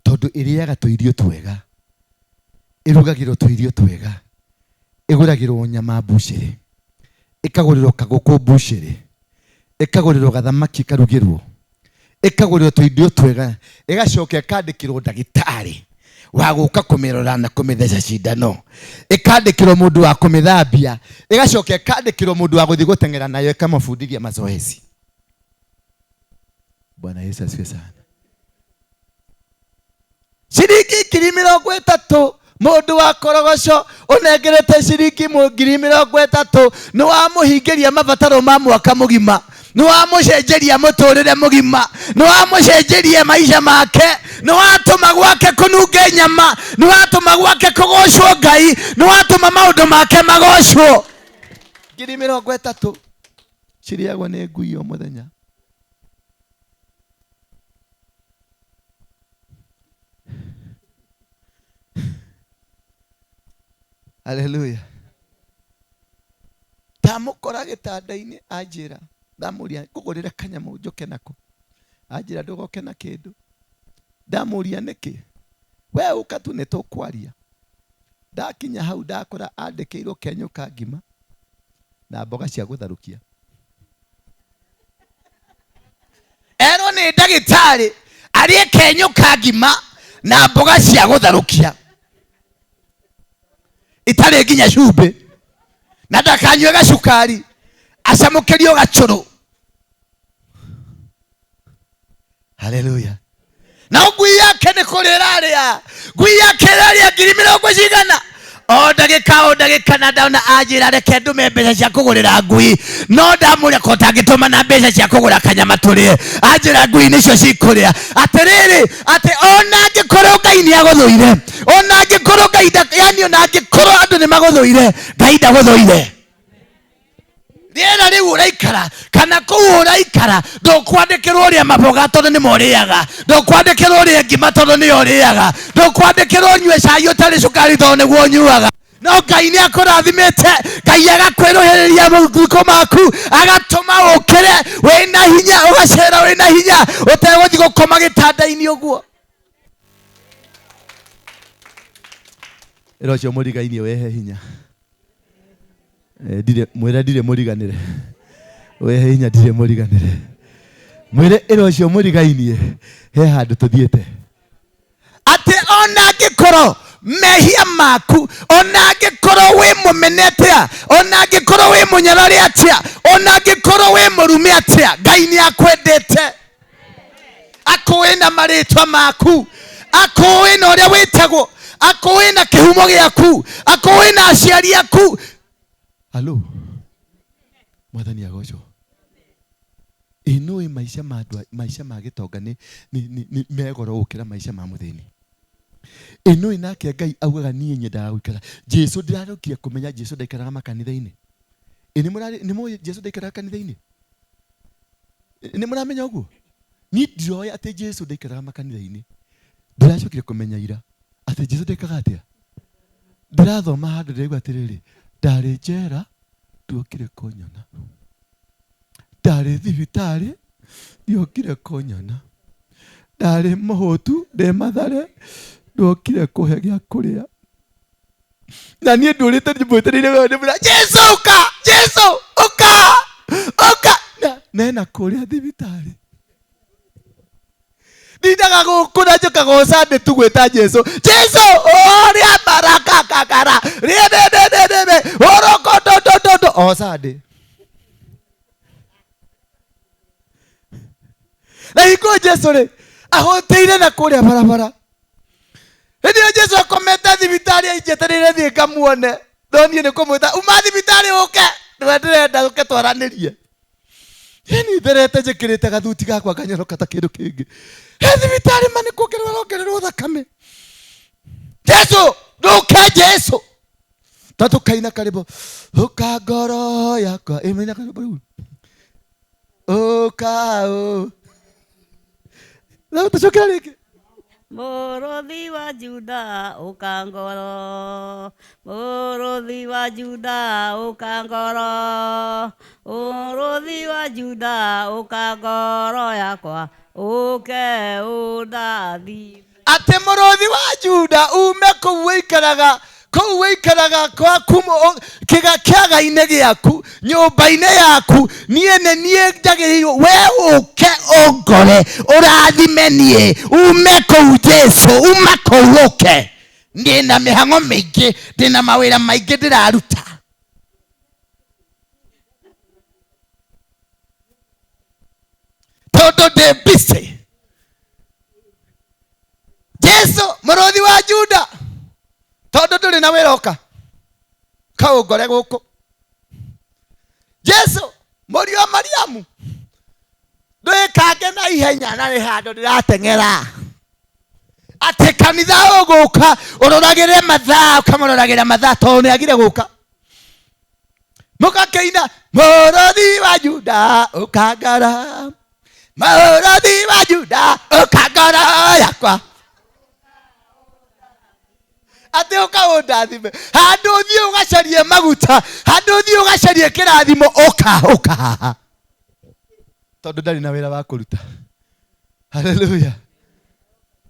tondu ĩrĩaga tũirio twega, ĩrugagĩrwo tũirio twega, ĩgũragĩrwo nyama mbucĩrĩ, ĩkagũrĩrwo kagũkũ mbucĩrĩ, ĩkagũrĩrwo gathamaki karugĩrwo, ĩkagũrĩrwo tũirio twega, ĩgacoka ĩkandĩkĩrwo ndagĩtarĩ wa gũka kũmĩrora na kũmĩtheca cindano, ĩkandĩkĩrwo mũndũ wa kũmĩthambia, ĩgacoka ĩkandĩkĩrwo mũndũ wa gũthiĩ gũteng'era nayo ĩkamabundithia mazoezi. Bwana Yesu asifiwe sana. Ciringi 30,000 mundu wa korogoco unengerete ciringi 30,000 ni wamuhingiria mabataro ma mwaka mugima, ni wamucenjeria muturire mugima, ni wamucenjeria maisha make, ni watuma gwake kununge nyama, ni watuma gwake kugocwo Ngai, ni watuma maundu make magocwo. 30,000 ciriagwo ni ngui o muthenya. Haleluya. Ndamukora gĩtanda-inĩ anjĩra, ndamũria ngũgũrĩre kanyamũ njoke nako, anjĩra ndũgoke na kĩndũ. Ndamũria nĩkĩ, we ũka tu nĩ tũkwaria. Ndakinya hau ndakora andĩkĩirwo kenyũ ka ngima na mboga cia gũtharũkia. Erwo nĩ ndagĩtarĩ arĩe kenyũ ka ngima na mboga cia gũtharũkia itarĩ nginya cumbĩ, na ndakanyue gacukari, acamũkĩrio gacũrũ. Haleluya. Na ngui yake nĩ kũrĩa ĩrarĩa, ngui yake ĩrarĩa 30,000 cigana o ndagĩka, na ndona anjĩra reke ndume mbeca cia kũgũrĩra ngui, no ndamũria ko tangĩtũma na mbeca cia kũgũra kanyama tũrĩe, anjĩra ngui nĩcio cikũrĩa. Atĩrĩrĩ, atĩ ona angĩkorwo Ngai nĩ agũthũire, ona angĩkorwo Ngai, yani ona angĩkorwo andũ nĩ magũthũire, Ngai ndagũthũire. Rĩera rĩu ũraikara kana kũu ũraikara, ndũkwandĩkĩrwo ũrĩe maboga tondũ nĩmo ũrĩaga, ndũkwandĩkĩrwo ũrĩe ngima tondũ nĩyo ũrĩaga, ndũkwandĩkĩrwo ũnyue cai ũtarĩ cukari tondũ nĩguo ũnyuaga. No Ngai nĩ akũrathimĩte, Ngai agakwĩrũhĩrĩria mathiko maku, agatũma ũkĩre wĩna hinya, ũgacera wĩna hinya, ũtegũthiĩ gũkoma gĩtanda-inĩ ũguo. Ĩra ũcio mũrigainie wehe hinya. Ndire mwĩre ndire mũriganĩre, wehe hinya ndire mũriganĩre, mwĩre ĩra ũcio mũrigainie he handũ tũthiĩte. Atĩ ona angĩkorwo mehia maku, ona angĩkorwo wĩ mũmene atĩa, ona angĩkorwo wĩ mũnyarare atĩa, ona angĩkorwo wĩ mũrume atĩa, Ngai nĩ akwendete, akũĩ na marĩtwa maku, akũĩ na ũrĩa wĩtagwo, akũĩ na kĩhumo gĩaku, akũĩ na aciari aku. Halo, Mwathani agocwo. Ĩnũĩ maica ma andũ, maica ma gĩtonga nĩ megoro gũkĩra maica ma mũthĩni. Ĩnũĩ nake Ngai augaga niĩ nyendaga gũikara. Jesu ndirarũkire kũmenya Jesu ndaikaraga makanitha-inĩ. Nĩ mũĩ Jesu ndaikaraga kanitha-inĩ? Nĩ mũramenya ũguo? Niĩ ndiroĩ atĩ Jesu ndaikaraga makanitha-inĩ. Ndĩracokire kũmenya ira atĩ Jesu ndekaga atĩa. Ndĩrathoma handũ ndĩraigua atĩrĩrĩ, ndarĩ njera nduokire kũnyona, ndarĩ thibitarĩ ndiokire kũnyona, ndarĩ mũhũtu ndĩ Mathare nduokire kũhe gĩa kũrĩa. Na niĩ ndũrĩte ndĩmwĩtĩrĩire we ndĩmwĩra Jesu ũka, Jesu ũka, ũka. Nena kũrĩa thibitarĩ ndindaga gũkũ na njũkaga o Sunday tu gwĩta Jesu, Jesu ũrĩa barakakakara rĩrĩrĩrĩrĩ ũrokototototo o Sunday. Na hingo Jesu rĩ ahũtĩire na kũrĩa barabara. Hĩndĩ ĩyo Jesu akomete thibitarĩ ainjetereire thiĩ ngamuone. No niĩ nĩ kũmwĩta uma thibitarĩ ũke, nĩwe ndĩrenda ũke twaranĩrie. Yani therete njĩkĩrĩte gathuti gakwa kanyoroka ta kĩndũ kĩngĩ. He thibitarĩ ma nĩ kuongererwo arongererwo thakame. Jesu, ndũke Jesu. Ta tũkaina karĩmbo ũka ngoro yakwa. Ĩ maina karĩmbo rĩu. Ũka ũ. No tũcokere rĩngĩ. Mũrũthi wa Juda ũka ngoro, mũrũthi wa Juda ũka ngoro, mũrũthi wa Juda ũka ngoro yakwa, ũke ũndathime. Atĩ mũrũthi wa Juda ume kũu wĩikaraga, kũu wĩikaraga kwaku kĩga kĩaga-inĩ gĩaku, nyũmba-inĩ yaku, niĩ nĩ niĩ njagĩrĩirwo, we ũke ũngore, ũrathime niĩ, ume kũu Jesu, uma kũu ũke. Ndĩna mĩhang'o mĩingĩ, ndĩna mawĩra maingĩ ndĩraruta. Tondũ ndĩ busy. Jesu mũrũthi wa Juda, tondũ ndũrĩ na wĩra ũka kaũngore gũkũ. Jesu mũriũ wa Mariamu, ndwĩkange na ihenya na nĩ handũ ndĩrateng'era. Atĩ kanitha ũgũka ũroragĩre mathaa, ũkamũroragĩra mathaa tondũ nĩ agire gũka. Mũgakĩina mũrũthi wa Juda ũkangara, mũrũthi wa Juda ũkangara yakwa. Atĩ ũka ũndathime, handũ ũthiĩ ũgacarie maguta, handũ ũthiĩ ũgacarie kĩrathimo, ũka, ũka haha. Tondũ ndarĩ na wĩra wa kũruta. Hallelujah.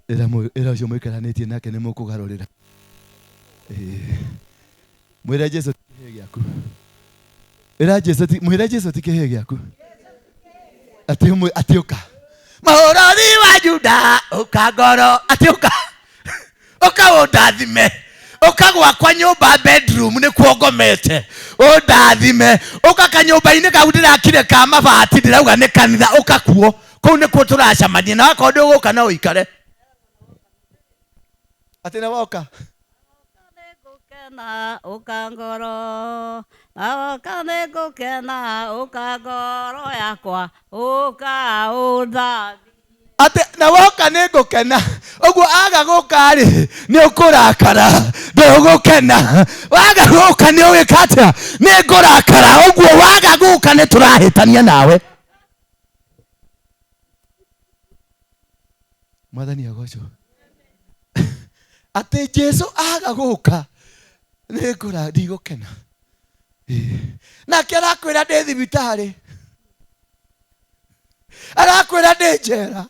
Ĩra ũcio mũikaranĩtie nake nĩ mũkũgarũrĩra. Mwĩre Jesu ti kĩhĩĩ gĩaku. Ĩra Jesu ti, mwĩre Jesu ti kĩhĩĩ gĩaku. Atĩ ũmwe, atĩ ũka. Mũrũthi wa Juda ũka ngoro, atĩ ũka. Ũka ũndathime. Ũka gwakwa nyũmba bedroom nĩkuo ngomete. Ũndathime. Ũka kanyũmba-inĩ kau ndĩrakire ka mabati ndĩrauga nĩ kanitha, ũka kuo. Kũu nĩkuo tũracemania, na wakorwo ndũgũka no ũikare. Atĩ na woka. Nĩngũkena ũka ngoro, na woka nĩngũkena ũka ngoro yakwa, ũka ũndathime. Atĩ na woka nĩngũkena, ũguo aga gũka rĩ, nĩ ũkũrakara, ndũgũkena. Waga gũka nĩ ũgĩka atĩa? Nĩngũrakara, ũguo waga gũka nĩ tũrahĩtania nawe. Mwathani agocwo. Atĩ Jesu aga gũka, nĩngũra, ndigũkena. Nake arakwĩra ndĩ thibitarĩ, arakwĩra ndĩ njera,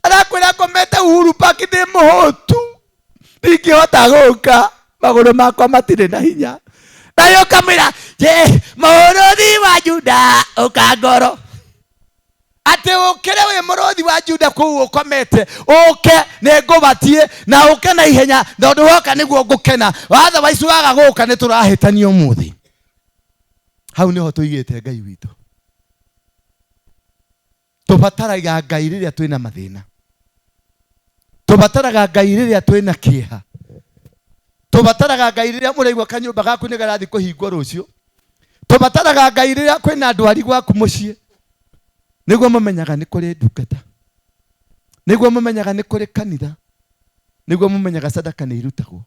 arakwĩra ngomete Uhuru Park ndĩ mũhũtu, ndingĩhota gũka, magũrũ makwa matirĩ na hinya. Nayo ũkamwĩra, je, mũrũthi wa Juda ũka ngoro. Atĩ ũkĩre wĩ mũrũthi wa Juda kũu ũkomete, ũke nĩngũbatiĩ, na ũke na ihenya, tondũ woka nĩguo ngũkena. Watho wa icu waga gũka nĩ tũrahĩtania ũmũthĩ. Hau nĩho tũigĩte Ngai witũ. Tũbataraga Ngai rĩrĩa twĩna mathĩna. Tũbataraga Ngai rĩrĩa twĩna kĩeha. Tũbataraga Ngai rĩrĩa mũraigua kanyũmba gaku nĩ karathiĩ kũhingwo rũciũ. Tũbataraga Ngai rĩrĩa kwĩna ndwari gwaku mũciĩ. Nĩguo mũmenyaga nĩ kũrĩ ndungata. Nĩguo mũmenyaga nĩ kũrĩ kanitha. Nĩguo mũmenyaga sadaka nĩ irutagwo.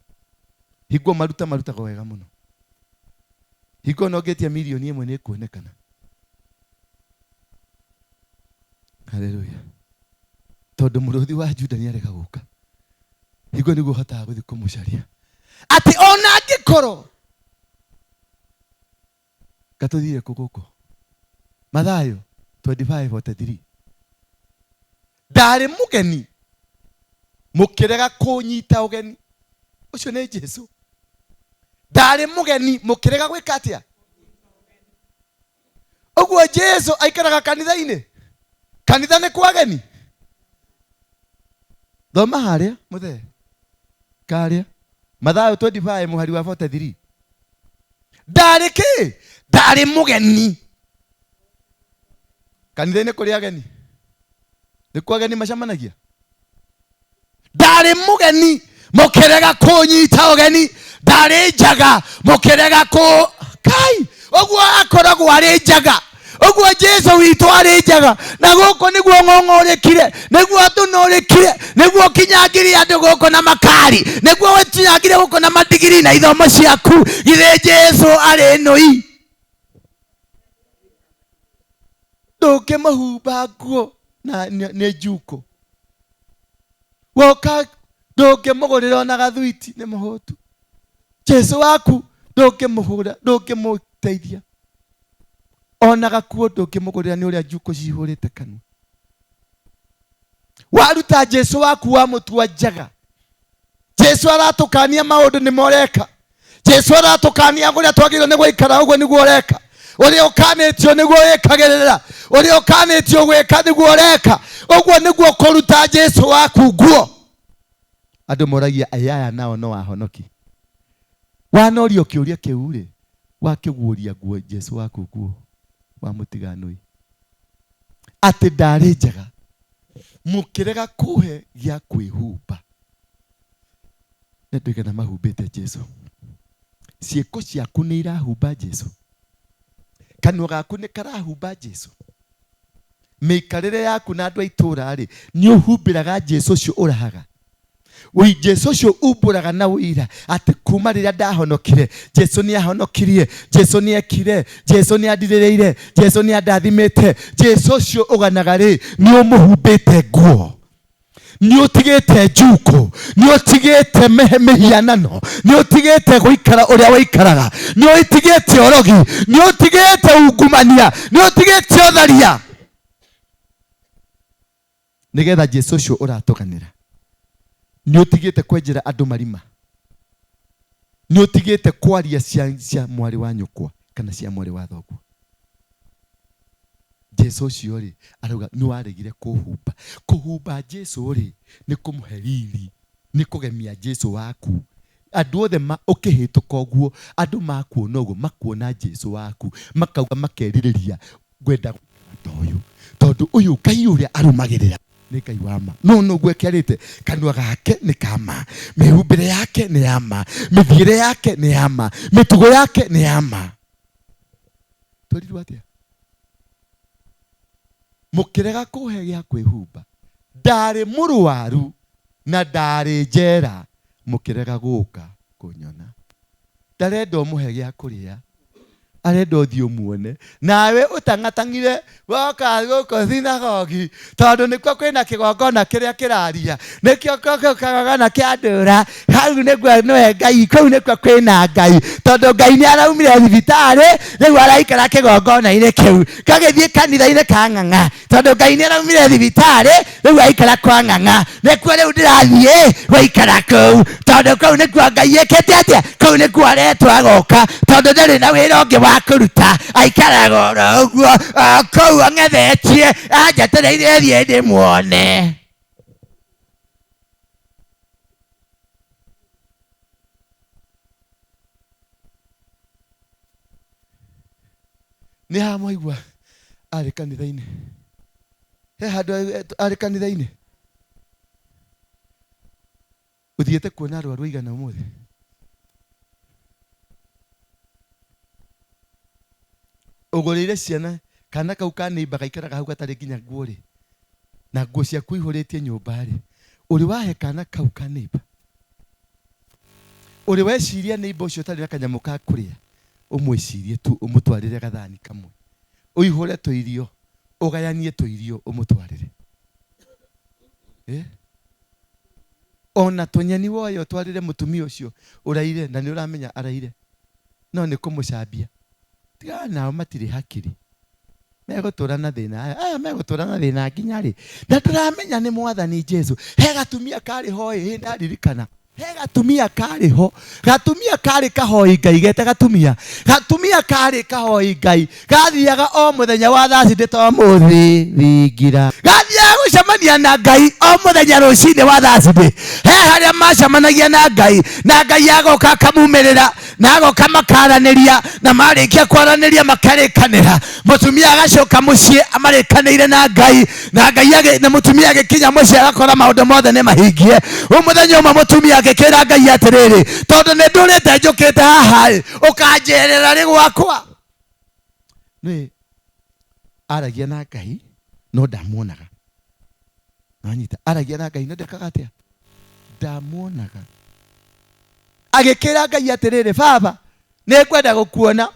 Hingo maruta marutagwo wega mũno. Hingo no ngĩtia mirioni ĩmwe nĩ ĩkuonekana. Haleluya. Tondũ mũrũthi wa Juda nĩ arega gũka. Hingo nĩguo ũhotaga gũthiĩ kũmũcaria. Atĩ ona angĩkorwo gatũthire kũ gũkũ? Mathayo 25:43. Ndarĩ mũgeni mũkĩrega kũnyita ũgeni. Ũcio nĩ Jesu. Ndarĩ mũgeni mũkĩrega gwĩka atĩa? Ũguo Jesu aikaraga kanitha-inĩ. Kanitha nĩ kwa ageni. Thoma harĩa mũthee. Karĩa. Mathayo 25 mũhari wa 43. Ndarĩ kĩ? Ndarĩ mũgeni. Kanitha-inĩ kũrĩ ageni. Nĩkuo ageni macemanagia? Ndarĩ mũgeni mũkĩrega kũnyita ũgeni, ndarĩ njaga mũkĩrega kũ kai ũguo akoragwo arĩ njaga, ũguo Jesu witũ arĩ njaga, na gũkũ nĩguo ng'ong'orĩkire, nĩguo tũnũrĩkire, nĩguo kinyangire andũ gũkũ na makari, nĩguo kinyangire gũkũ na madigiri na ithomo ciaku. Githĩ Jesu arĩ nũi? Ndũngĩmũhumba nguo na nĩ njuko, woka ndũngĩmũgũrĩra ona gathuiti nĩ mũhũtu. Jesu waku ndũngĩmũhũra, ndũngĩmũteithia ona gakuo ndũngĩmũgũrĩra nĩ ũrĩa njuko cihũrĩte kanua. Waruta Jesu waku wamũtua njaga. Jesu aratũkania maũndũ nĩmo ũreka. Jesu aratũkania kũrĩa twagĩrĩirwo nĩ gũikara, ũguo nĩguo ũreka. Ũrĩa ũkanĩtio nĩguo wĩkagĩrĩra, ũrĩa ũkanĩtio gwĩka nĩguo ũreka. Ũguo nĩguo kũruta Jesu waku nguo. Andũ moragia aya nao no ahonoki. Wanorio kĩũria kĩu rĩ, wakĩguũria nguo Jesu waku nguo wamũtiganũi atĩ ndarĩ njaga mũkĩrega kũhe gĩa kwĩhumba. Nĩ ndũigana mahumbĩte Jesu. Ciĩko ciaku nĩ irahumba Jesu, kanua gaku nĩ karahumba Jesu, mĩikarĩre yaku na andũ a itũũra rĩ, nĩ ũhumbĩraga Jesu ũcio ũrahaga. Ui Jesu ũcio umbũraga na ũira atĩ kuma rĩrĩa ndahonokire Jesu nĩ ahonokirie, Jesu nĩ ekire, Jesu nĩ andirĩrĩire, Jesu nĩ andathimĩte. Jesu ũcio ũganaga rĩ, nĩ ũmũhumbĩte nguo, nĩ ũtigĩte njuko, nĩ ũtigĩte mĩhianano, nĩ ũtigĩte gũikara ũrĩa waikaraga, nĩ ũtigĩte ũrogi, nĩ ũtigĩte ungumania, nĩ ũtigĩte ũtharia, nĩgetha Jesu ũcio ũratũganĩra. Nĩ ũtigĩte kwenjera andũ marima, nĩ ũtigĩte kwaria cia mwarĩ wa nyũkwa kana cia mwarĩ wa thoguo. Jesu ũcio rĩ, arauga nĩ waregire kũhumba. Kũhumba Jesu rĩ, nĩ kũmũhe riri, nĩ kũgemia Jesu waku. Andũ othe ũkĩhĩtũka ũguo, andũ makuona ũguo, makuona Jesu waku, makauga makerirĩria ngwenda ta ũyũ, tondũ ũyũ Ngai ũrĩa arũmagĩrĩra nĩ Ngai wa ma. No nũguo ekerĩte, kanua gake nĩ ka ma, mĩhumbĩre yake nĩ ya ma, mĩthiĩre yake nĩ ya ma, mĩtugo yake nĩ ya ma. Twerirwo atĩa? Mũkĩrega kũhe gĩa kwĩhumba, ndarĩ mũrwaru na ndarĩ njera, mũkĩrega gũka kũnyona. Ndarenda ũmũhe gĩa kũrĩa, arenda ũthiĩ ũmuone. Nawe ũtang'atang'ire woka gũkũ sinagogi, tondũ nĩkuo kwĩna kĩgongona kĩrĩa kĩraria, nĩkĩo kĩgongona kĩa ndũra, hau nĩkuo nĩwe Ngai, kũu nĩkuo kwĩna Ngai, tondũ Ngai nĩ araumire thibitarĩ, rĩu araikara kĩgongona-inĩ kĩu, gagĩthiĩ kanitha-inĩ ka ng'ang'a, tondũ Ngai nĩ araumire thibitarĩ, rĩu aikara kwa ng'ang'a, nĩkuo rĩu ndĩrathiĩ gũikara kũu, tondũ kũu nĩkuo Ngai ĩkĩte atĩa, kũu nĩkuo aretwo agoka, tondũ ndarĩ na wĩra ũngĩ wa kũruta, aikaraga oro ũguo o kũu ang'ethetie, anjetereire thiĩ ndĩmuone. Nĩ haha mwaigua arĩ kanitha-inĩ, he handũ arĩ kanitha-inĩ, ũthiĩte kuona arwaru aigana ũmũthĩ? Ũgũrĩire ciana kana kau ka neighbor gaikaraga hau gatarĩ nginya nguo rĩ, na nguo ciaku ihũrĩtie nyũmba rĩ, ũrĩ wahe kana kau ka neighbor? Ũrĩ weciria neighbor ũcio ũtarĩ na kanyamũ ka kũrĩa, ũmwĩcirie tu, ũmũtwarĩre gathani kamwe, ũihũre tũirio, ũgayanie tũirio ũmũtwarĩre. Ona tũnyeni woye ũtwarĩre mũtumia ũcio ũraire, na nĩ ũramenya araire, no nĩ kũmũcambia. Tigana nao, matirĩ hakiri, megũtũra na thĩna. Aya megũtũra na thĩna nginya rĩ? Na ndũramenya nĩ Mwathani Jesu. He gatumia karĩ ho ĩ, ndaririkana he gatumia karĩ ho, gatumia karĩ kahoi Ngai, gete gatumia, gatumia karĩ kahoi Ngai, gathiaga o mũthenya wa Thursday to mũthĩ thingira, gathiaga gũcemania na Ngai o mũthenya rũcinĩ wa Thursday. He harĩa macemanagia na Ngai, na Ngai agoka akamumĩrĩra. Na agoka makaranĩria, na marĩkia kwaranĩria makarĩkanĩra. Mũtumia agacoka mũciĩ amarĩkanĩire na Ngai, na Ngai na mũtumia agĩkinya mũciĩ agakora maũndũ mothe nĩ mahingie. Mũthenya ũmwe mũtumia agĩkĩra Ngai atĩrĩrĩ, tondũ nĩ ndũrĩte njũkĩte haha ĩ, ũkanjerera rĩ gwakwa. Nĩ aragia na Ngai no ndamuonaga. Nanyita aragia na Ngai no ndekaga atĩa? Ndamuonaga. Agĩkĩra Ngai atĩrĩrĩ, baba nĩ ngwenda gũkuona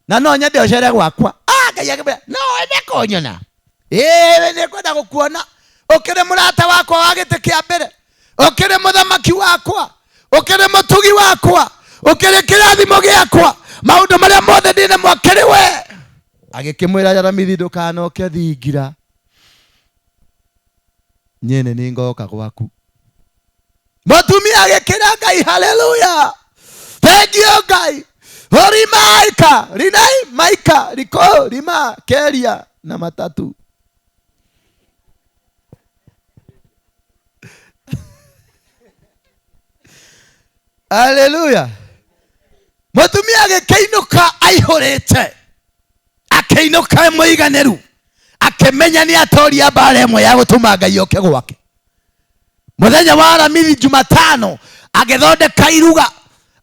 na no nyende ũcere gwakwa. Ngai akĩmwĩra no wende kũnyona? Ĩĩ nĩ ngwenda gũkuona. Ũkĩrĩ mũrata wakwa wa gĩtĩ kĩa mbere, ũkĩrĩ mũthamaki wakwa, ũkĩrĩ mũtugi wakwa, ũkĩrĩ kĩrathimo gĩakwa, maũndũ marĩa mothe ndĩ namo akĩrĩ we. Agĩkĩmwĩra Aramithi ndũkanoke thingira, nyene nĩ ngoka gwaku. Mũtumia agĩkĩra Ngai haleluya, thank you Ngai. Horimaika rinai maika riko rima keria na matatu. Haleluya. Mũtumia agĩkĩinũka aihũrĩte, akĩinũka mũiganĩru, akĩmenya nĩ atoria mbara ĩmwe ya gũtũma Ngai oke gwake. Mũthenya wa Aramithi Jumatano agĩthondeka iruga,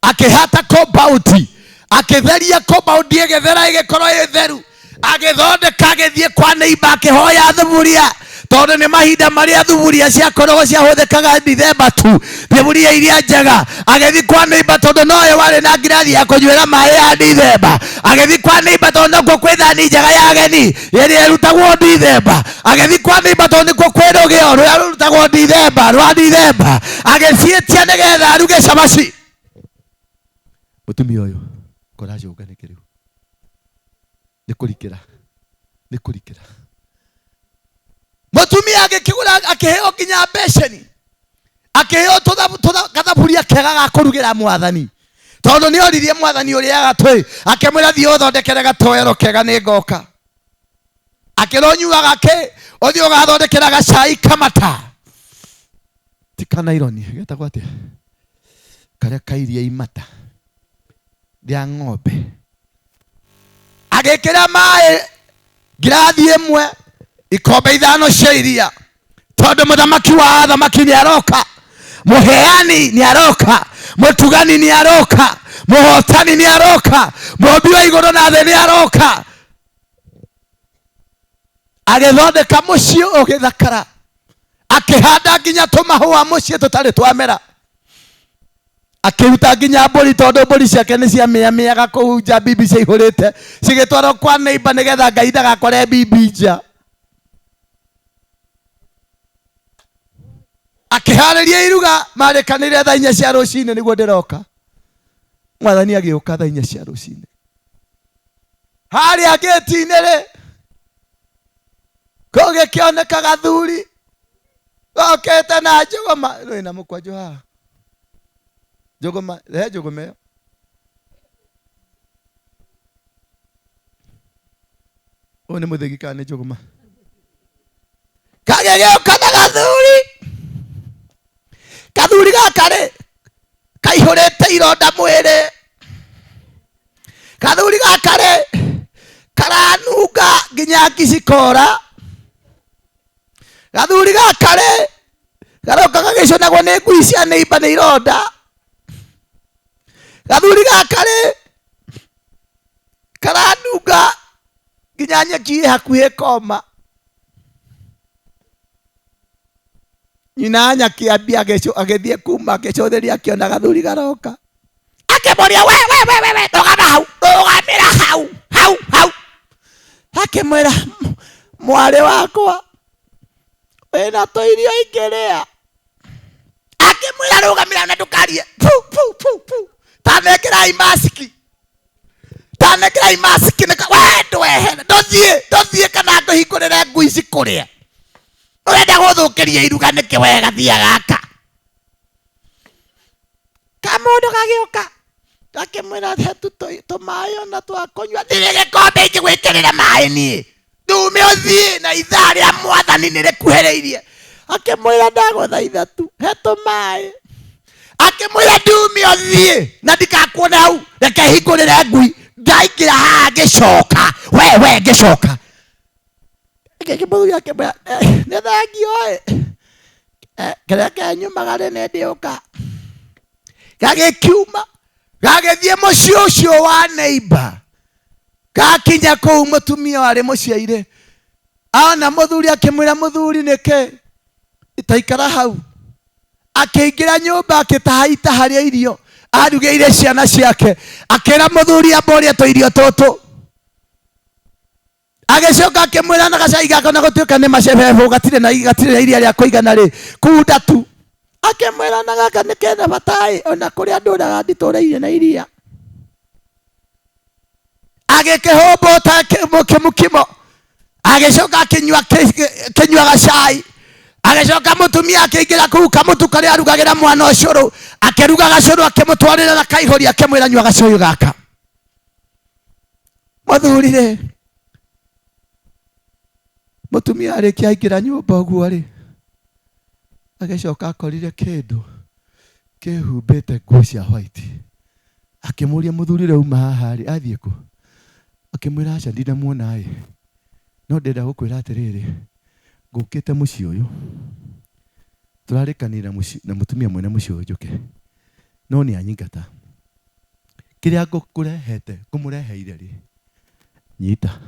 akĩhata compound, akĩtheria compound ĩgĩthera ĩgĩkorwo ĩ theru, agĩthondeka agĩthiĩ kwa neighbor akĩhoya thuburia, tondũ nĩ mahinda marĩa thuburia ciakoragwo ciahũthĩkaga Dithemba tu, thuburia iria njega. Agĩthiĩ kwa neighbor tondũ nowe warĩ na ngirathi ya kũnyuĩra maĩ ya Dithemba. Agĩthiĩ kwa neighbor tondũ nokuo kwĩ thani njega ya ageni ĩrĩa ĩrutagwo Dithemba. Agĩthiĩ kwa neighbor tondũ nĩkuo kwĩ rũgĩo rũrĩa rũrutagwo Dithemba rwa Dithemba. Agĩciĩtia nĩgetha aruge cabaci. Mũtumia ũyũ koracũnga nĩkĩ rĩu? Nĩ kũrikĩra, nĩ kũrikĩra. Mũtumia agĩkĩgũra, akĩheo nginya mbeceni, akĩheo gathaburia kega ga kũrugĩra mwathani, tondũ nĩ oririe mwathani ũrĩaga twĩ, akĩmwĩra thiĩ ũthondekere gatoero kega nĩ ngoka. Akĩrwo ũnyuaga kĩ? Ũthiĩ ũgathondekera gacai kamata, ti kanaironi, getagwo atĩa? Karĩa kairia imata rĩa ng'ombe. Agĩkĩra maĩ ngirathi ĩmwe, ikombe 5 cia iria, tondũ mũthamaki wa athamaki nĩ aroka, mũheani nĩ aroka, mũtugani nĩ aroka, mũhotani nĩ aroka, mũmbi wa igũrũ na thĩ nĩ aroka. Agĩthondeka mũciĩ ũgĩthakara, akĩhanda nginya tũmahũa mũciĩ tũtarĩ twamera, akĩruta nginya mbũri tondũ mbũri ciake nĩ ciamĩamĩaga kũu nja, bibi ciaihũrĩte cigĩtwarwo kwa neighbor nĩgetha Ngai ndagakore bibi nja. Akĩharĩria iruga, marĩkanĩire thaa 4 cia rũcinĩ nĩguo ndĩroka. Mwathani agĩũka thaa 4 cia rũcinĩ. Harĩa gĩti-inĩ rĩ, kũgĩkĩoneka gathuri gokĩte na njũgũma. Wĩna mũkwanjũ haha? Njũgũma, he njũgũma ĩyo. Ũyũ nĩ mũthĩgi kana nĩ njũgũma? Kagĩgĩũka na gathuri. Gathuri gaka rĩ, kaihũrĩte ironda mwĩrĩ. Gathuri gaka rĩ, karanunga nginya ngi cikora. Gathuri gaka rĩ, garoka gagĩcũnagwo nĩ ngui cia neighbor nĩ ironda. Gathuri gaka rĩ, karanunga nginya nyeki ĩ hakuhĩ ĩkoma. Nyina nyakĩambia agĩthiĩ kuma agĩcũthĩria akĩona gathuri garoka. Akĩmũria, we, we, we, we, we, rũgama hau, rũgamĩra hau, hau, hau. Akĩmwĩra, mwarĩ wakwa, wĩna tũirio ingĩrĩa. Akĩmwĩra, rũgamĩra na ndũkarie. Pu, pu, pu, pu. Tanengerai masiki. Tanengerai masiki nĩka, we ndwehere, ndũthiĩ, ndũthiĩ kana ngũhingũrĩre ngui cikũrĩe. Ũrenda gũthũkĩria iruga nĩkĩ we gathia gaka? Kamũndũ gagĩũka gakĩmwĩra, he tũmaĩ ona twa kũnyua. Ndirĩ gĩkombe ingĩgwĩkĩrĩra maĩ niĩ. Ndume ũthiĩ na ithaa rĩa mwathani nĩ rĩkuhĩrĩirie. Akĩmwĩra, ndagũthaitha tu, he tũmaĩ. Akĩmwĩra ndiume ũthiĩ na ndikakuona hau, reke hingũrĩre ngui. Ndaingĩra haha ngĩcoka, we we ngĩcoka. Mũthuri akĩmwĩra nĩ thengio ĩ, kĩrĩa kenyumaga rĩ nĩ ndĩũka. Gagĩkiuma gagĩthiĩ mũciĩ ũcio wa neighbor. Gakinya kũu mũtumia warĩ mũciaire ana mũthuri akĩmwĩra mũthuri nĩkĩ itaikara hau. Akĩingĩra nyũmba akĩtaha itaha rĩa irio arugĩire ciana ciake, akĩra mũthuri amba ũrĩe tũirio tũtũ. Agĩcoka akĩmwĩra na gacai gaka na gũtuĩka nĩ macebebũ gatirĩ na gatirĩ na iria rĩa kũigana rĩ kunda tu. Akĩmwĩra na gaka nĩ kena bata ĩ, ona kũrĩa ndũraga nditũrĩire na iria. Agĩkĩhũmbũta kĩmũkimo, agĩcoka akĩnyua kĩnyua gacai. Agĩcoka mũtumia akĩingĩra kũu kamũtu karĩa arugagĩra mwana ũcũrũ, akĩruga gacũrũ akĩmũtwarĩra na kaihũri akĩmwĩra nyua gacũyũ gaka. Mũthuri rĩ, mũtumia arĩkia aingĩra nyũmba ũguo rĩ, agĩcoka akorire kĩndũ kĩhumbĩte nguo cia white. Akĩmũria mũthuri ũrĩa uma haha rĩ, athiĩ kũ? Akĩmwĩra aca ndinamuona ĩ, no ndĩrenda gũkwĩra atĩrĩrĩ, ngũkĩte mũciĩ ũyũ tũrarĩkanĩire na mũtumia mwene mũciĩ ũyũ njũke, no nĩ anyingata. Kĩrĩa ngũkũrehete ngũmũreheire rĩ, nyita.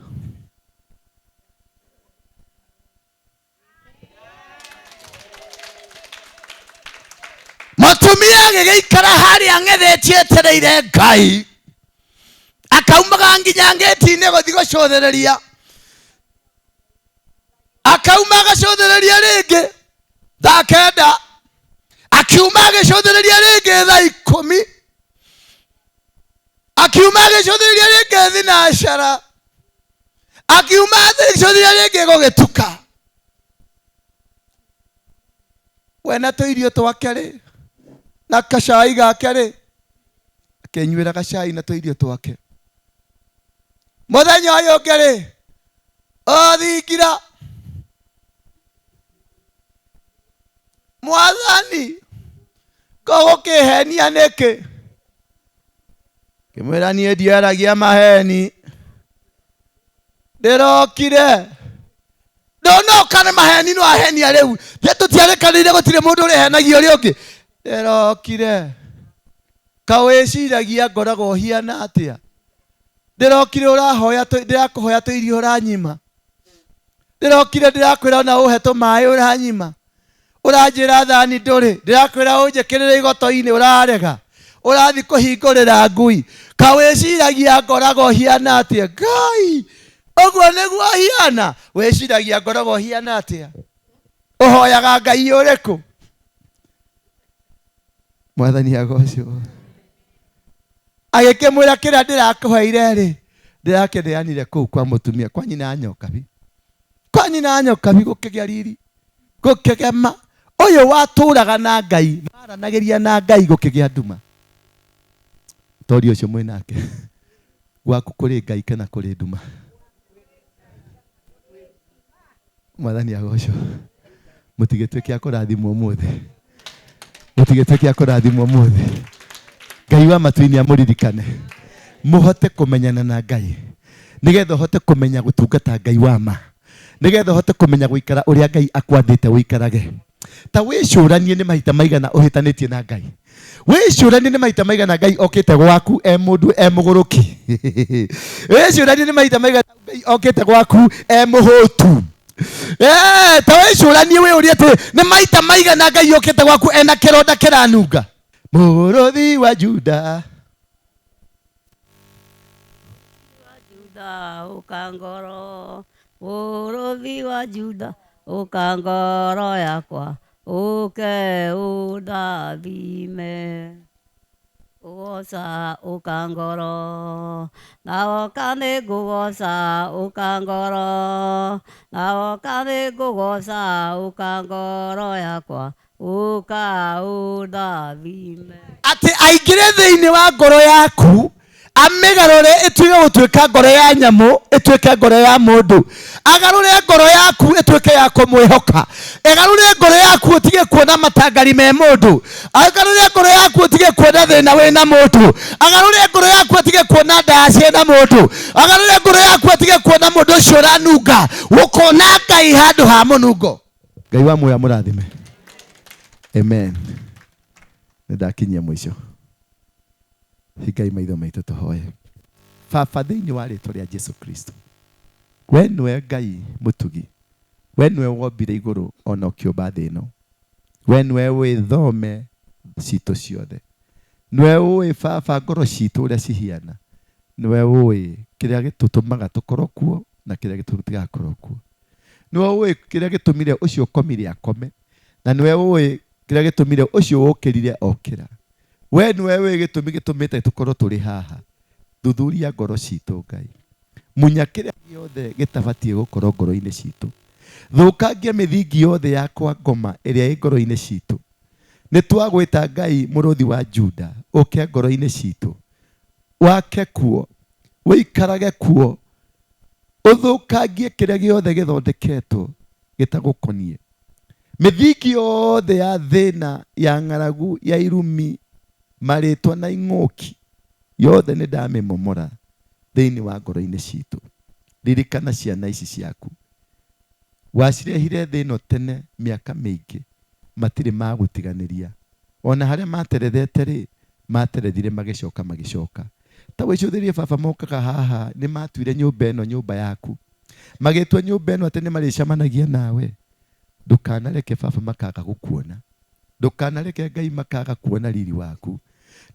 Mũtumia agĩgĩikara harĩa ang'ethetie etereire Ngai, akaumaga nginya ngĩti-inĩ gũthiĩ gũcũthĩrĩria, akauma agacũthĩrĩria rĩngĩ thaa 9, akiuma agĩcũthĩrĩria rĩngĩ thaa 10, akiuma agĩcũthĩrĩria rĩngĩ thinacara, akiuma agĩcũthĩrĩria rĩngĩ gũgĩtuka. We na tũirio twake rĩ, na gacai gake rĩ, akĩnyuĩra gacai na tũirio twake. Mũthenya ũyũ ũngĩ rĩ, o thingira, Mwathani, kũgũkĩhenia nĩkĩ? Kĩmwĩra niĩ ndiaragia maheni, ndĩrokire ndonoka nĩ maheni no ahenia rĩu, tũtiarĩkanĩire gũtirĩ mũndũ ũrĩhenagia ũrĩa ũngĩ. Ndĩrokire kawĩciragia ngoragwo hiana atĩa? Ndĩrokire ũrahoya ndĩrakũhoya tũirio ũranyima, ndĩrokire ndĩrakwĩra ona ũhe tũmaĩ ũranyima, ũranjĩra thani ndũrĩ, ndĩrakwĩra ũnjĩkĩrĩre igoto-inĩ ũrarega, ũrathiĩ kũhingũrĩra ngui. Kawĩciragia ngoragwo hiana atĩa? Ngai, ũguo nĩguo hiana? Wĩciragia ngoragwo hiana atĩa? Ũhoyaga Ngai ũrĩkũ? Mwathani agocwo. Agĩkĩmwĩra kĩrĩa ndĩrakũheire rĩ, ndĩrakĩneanire kũu kwa mũtumia, kwa nyina nyokabi. Kwa nyina nyokabi gũkĩgĩa riri, gũkĩgema. Ũyũ watũraga na Ngai, maranagĩria na Ngai gũkĩgĩa nduma. Tori ũcio mwĩ nake, gwaku kũrĩ Ngai kana kũrĩ nduma? Mwathani agocwo. Mũtigĩtuĩke a kũrathimwo ũmũthĩ, mũtigĩtuĩke a kũrathimwo ũmũthĩ. Ngai wa matu-inĩ amũririkane, mũhote kũmenyana na Ngai, nĩgetha ũhote kũmenya gũtungata Ngai wa ma, nĩgetha ũhote kũmenya gũikara ũrĩa Ngai akwathĩte ũikarage. Ta wĩcũranie nĩ mahinda maigana ũhĩtanĩtie na Ngai, wĩcũranie nĩ mahinda maigana Ngai okĩte gwaku e mũndũ e mũgũrũki, wĩcũranie nĩ mahinda maigana Ngai okĩte gwaku e mũhũtu. Ta wĩcũranie wĩyũrie atĩ nĩ maita maigana Ngai okĩte gwaku ena kĩronda kĩranunga. Mũrũthi wa Juda, Juda ũka ngoro, mũrũthi wa Juda ũka ngoro yakwa, ũke ũndathime. Ngũgoca ũka ngoro, na woka nĩ ngũgoca ũka ngoro, na woka nĩ ngũgoca ũka ngoro yakwa, ũka ũndathime. Atĩ aingĩre thĩinĩ wa ngoro yaku, Amĩgarũre ĩtuĩke gũtuĩka ngoro ya nyamũ, ĩtuĩke ngoro ya mũndũ. Agarũre ngoro yaku ĩtuĩke ya kũmwĩhoka. Ĩgarũre ngoro yaku ũtige kuona matangari me mũndũ. Agarũre ngoro yaku ũtige kuona thĩna wĩna mũndũ. Agarũre ngoro yaku ũtige kuona ndawa ciĩna mũndũ. Agarũre ngoro yaku ũtige kuona mũndũ ũcio ũranunga, ũkona Ngai handũ ha mũnungo. Ngai wa muoyo amũrathime. Amen. Nĩndakinyia mũico. Hingai maitho maitũ tũhoye. Baba, thĩinĩ wa rĩtwa rĩa Jesu Kristo, we nĩwe Ngai mũtugi, we nĩwe wombire igũrũ ona ũkĩũmba thĩ ĩno, we nĩwe ũĩ thome citũ ciothe, nĩwe ũĩ Baba ngoro citũ ũrĩa cihiana, nĩwe ũĩ kĩrĩa gĩtũtũmaga tũkorwo kuo na kĩrĩa gĩtũtigakorwo kuo, nĩwe ũĩ kĩrĩa gĩtũmire ũcio ũkomire akome, na nĩwe ũĩ kĩrĩa gĩtũmire ũcio ũkĩrire okĩra. We nĩwe ũĩ gĩtũmi gĩtũmĩte tũkorwo tũrĩ haha. Thuthuria ngoro citũ Ngai, munya kĩrĩa gĩothe gĩtabatiĩ gũkorwo ngoro-inĩ citũ, thũkangia mĩthingi yothe ya kwa ngoma ĩrĩa ĩ ngoro-inĩ citũ. Nĩ twagwĩta Ngai mũrũthi wa Juda, ũke ngoro-inĩ citũ, wake kuo, ũikarage kuo, ũthũkangie kĩrĩa gĩothe gĩthondeketwo gĩtagũkoniĩ. Mĩthingi yothe ya thĩna, ya ng'aragu, ya irumi, marĩtwa na ing'ũki, yothe nĩ ndamĩmomora thĩinĩ wa ngoro-inĩ citũ. Ririkana ciana ici ciaku, wacirehire thĩ ĩno tene mĩaka mĩingĩ, matirĩ magũtiganĩria. Ona harĩa materethete rĩ, materethire magĩcoka magĩcoka. Ta wĩcũthĩrie baba, mokaga haha nĩ matuire nyũmba ĩno nyũmba yaku, magĩtua nyũmba ĩno atĩ nĩ marĩcemanagia nawe. Ndũkanareke baba makaga gũkuona, ndũkanareke Ngai makaga kuona riri waku,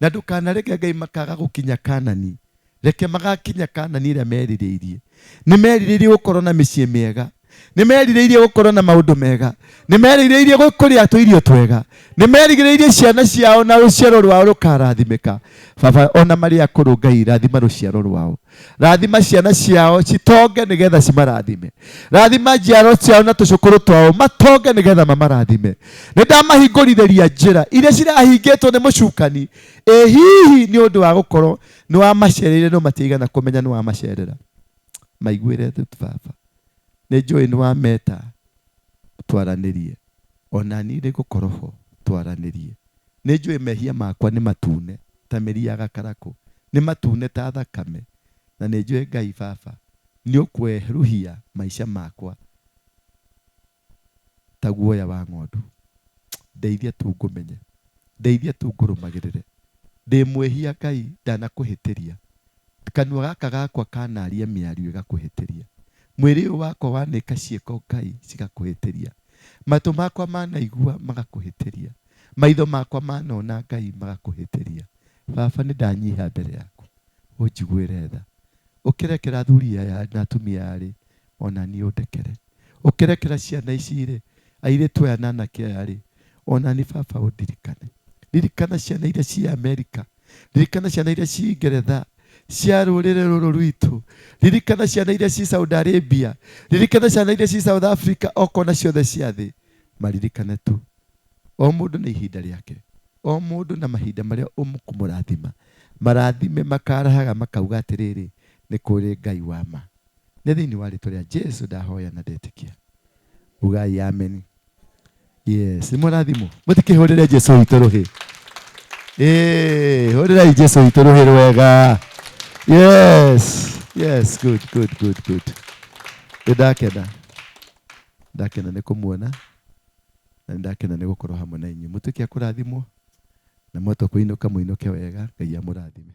na ndũkanareke Ngai makaga gũkinya Kanani. Reke magakinya Kanani ĩrĩa merirĩirie. Nĩ merirĩirie gũkorwo na mĩciĩ mĩega, nĩ merirĩirie gũkorwo na maũndũ mega, nĩ merirĩirie kũrĩa tũirio twega, nĩ merigĩrĩirie ciana ciao na rũciaro rwao rũkarathimĩka. Baba, ona marĩ akũrũ Ngai, rathima rũciaro rwao, rathima ciana ciao citonge nĩgetha cimarathime, rathima njiaro ciao na tũcũkũrũ twao matonge nĩgetha mamarathime. Nĩ ndamahingũrithĩria njĩra iria cirahingĩtwo nĩ mũcukani, ĩ hihi nĩ ũndũ wa gũkorwo nĩ wamacereire no matiigana kũmenya nĩ wamacerera. Maiguĩre tha baba, nĩ njũĩ nĩ wameta twaranĩrie, ona niĩ nĩ ngũkorwo ho twaranĩrie. Nĩ njũĩ mehia makwa nĩ matune ta mĩri ya gakarakũ, nĩ matune ta thakame, na nĩ njũĩ Ngai baba nĩ ũkwerũhia maica makwa ta guoya wa ng'ondu. Ndeithia tu ngũmenye, ndeithia tu ngũrũmagĩrĩre. Ndĩ mwĩhia Ngai, ndanakũhĩtĩria, kanua gaka gakwa kanaria mĩario ĩgakũhĩtĩria, mwĩrĩ ũyũ wakwa wanĩka ciĩko Ngai cigakũhĩtĩria, matũ makwa manaigua magakũhĩtĩria, maitho makwa manona Ngai magakũhĩtĩria. Baba, nĩ ndanyiha mbere yaku, ũnjiguĩre tha, ũkĩrekera athuri aya na atumia aya rĩ, ona niĩ ũndekere. Ũkĩrekera ciana ici rĩ, airĩtu aya na anake aya rĩ, ona niĩ baba ũndirikane. Ririkana ciana iria ci Amerika, ririkana ciana iria ci Ngeretha, cia rũrĩrĩ rũrũ rwitũ, ririkana ciana iria ci Saudi Arabia, ririkana ciana iria ci South Africa, okona ciothe cia thĩ, maririkane tu. O mũndũ na ihinda rĩake, o mũndũ na mahinda marĩa ũkũmũrathima, marathime makarahaga makauga atĩrĩrĩ, nĩ kũrĩ Ngai wa ma. Nĩ thĩinĩ wa rĩtwa rĩa Jesu ndahoya na ndetĩkia. Ugai amen. Yes, nĩ mũrathimwo. Mũtikĩhũrĩre Jesu witũ rũhĩ. Hũrĩrai Jesu witũ rũhĩ rwega. Yes, yes, good, good, good, good. Nĩ ndakena, ndakena nĩ kũmuona, na nĩ ndakena nĩ gũkorwo hamwe na inyuĩ. Mũtuĩke a kũrathimwo, na mwatwa kũinũka mũinũke wega. Ngai amũrathime.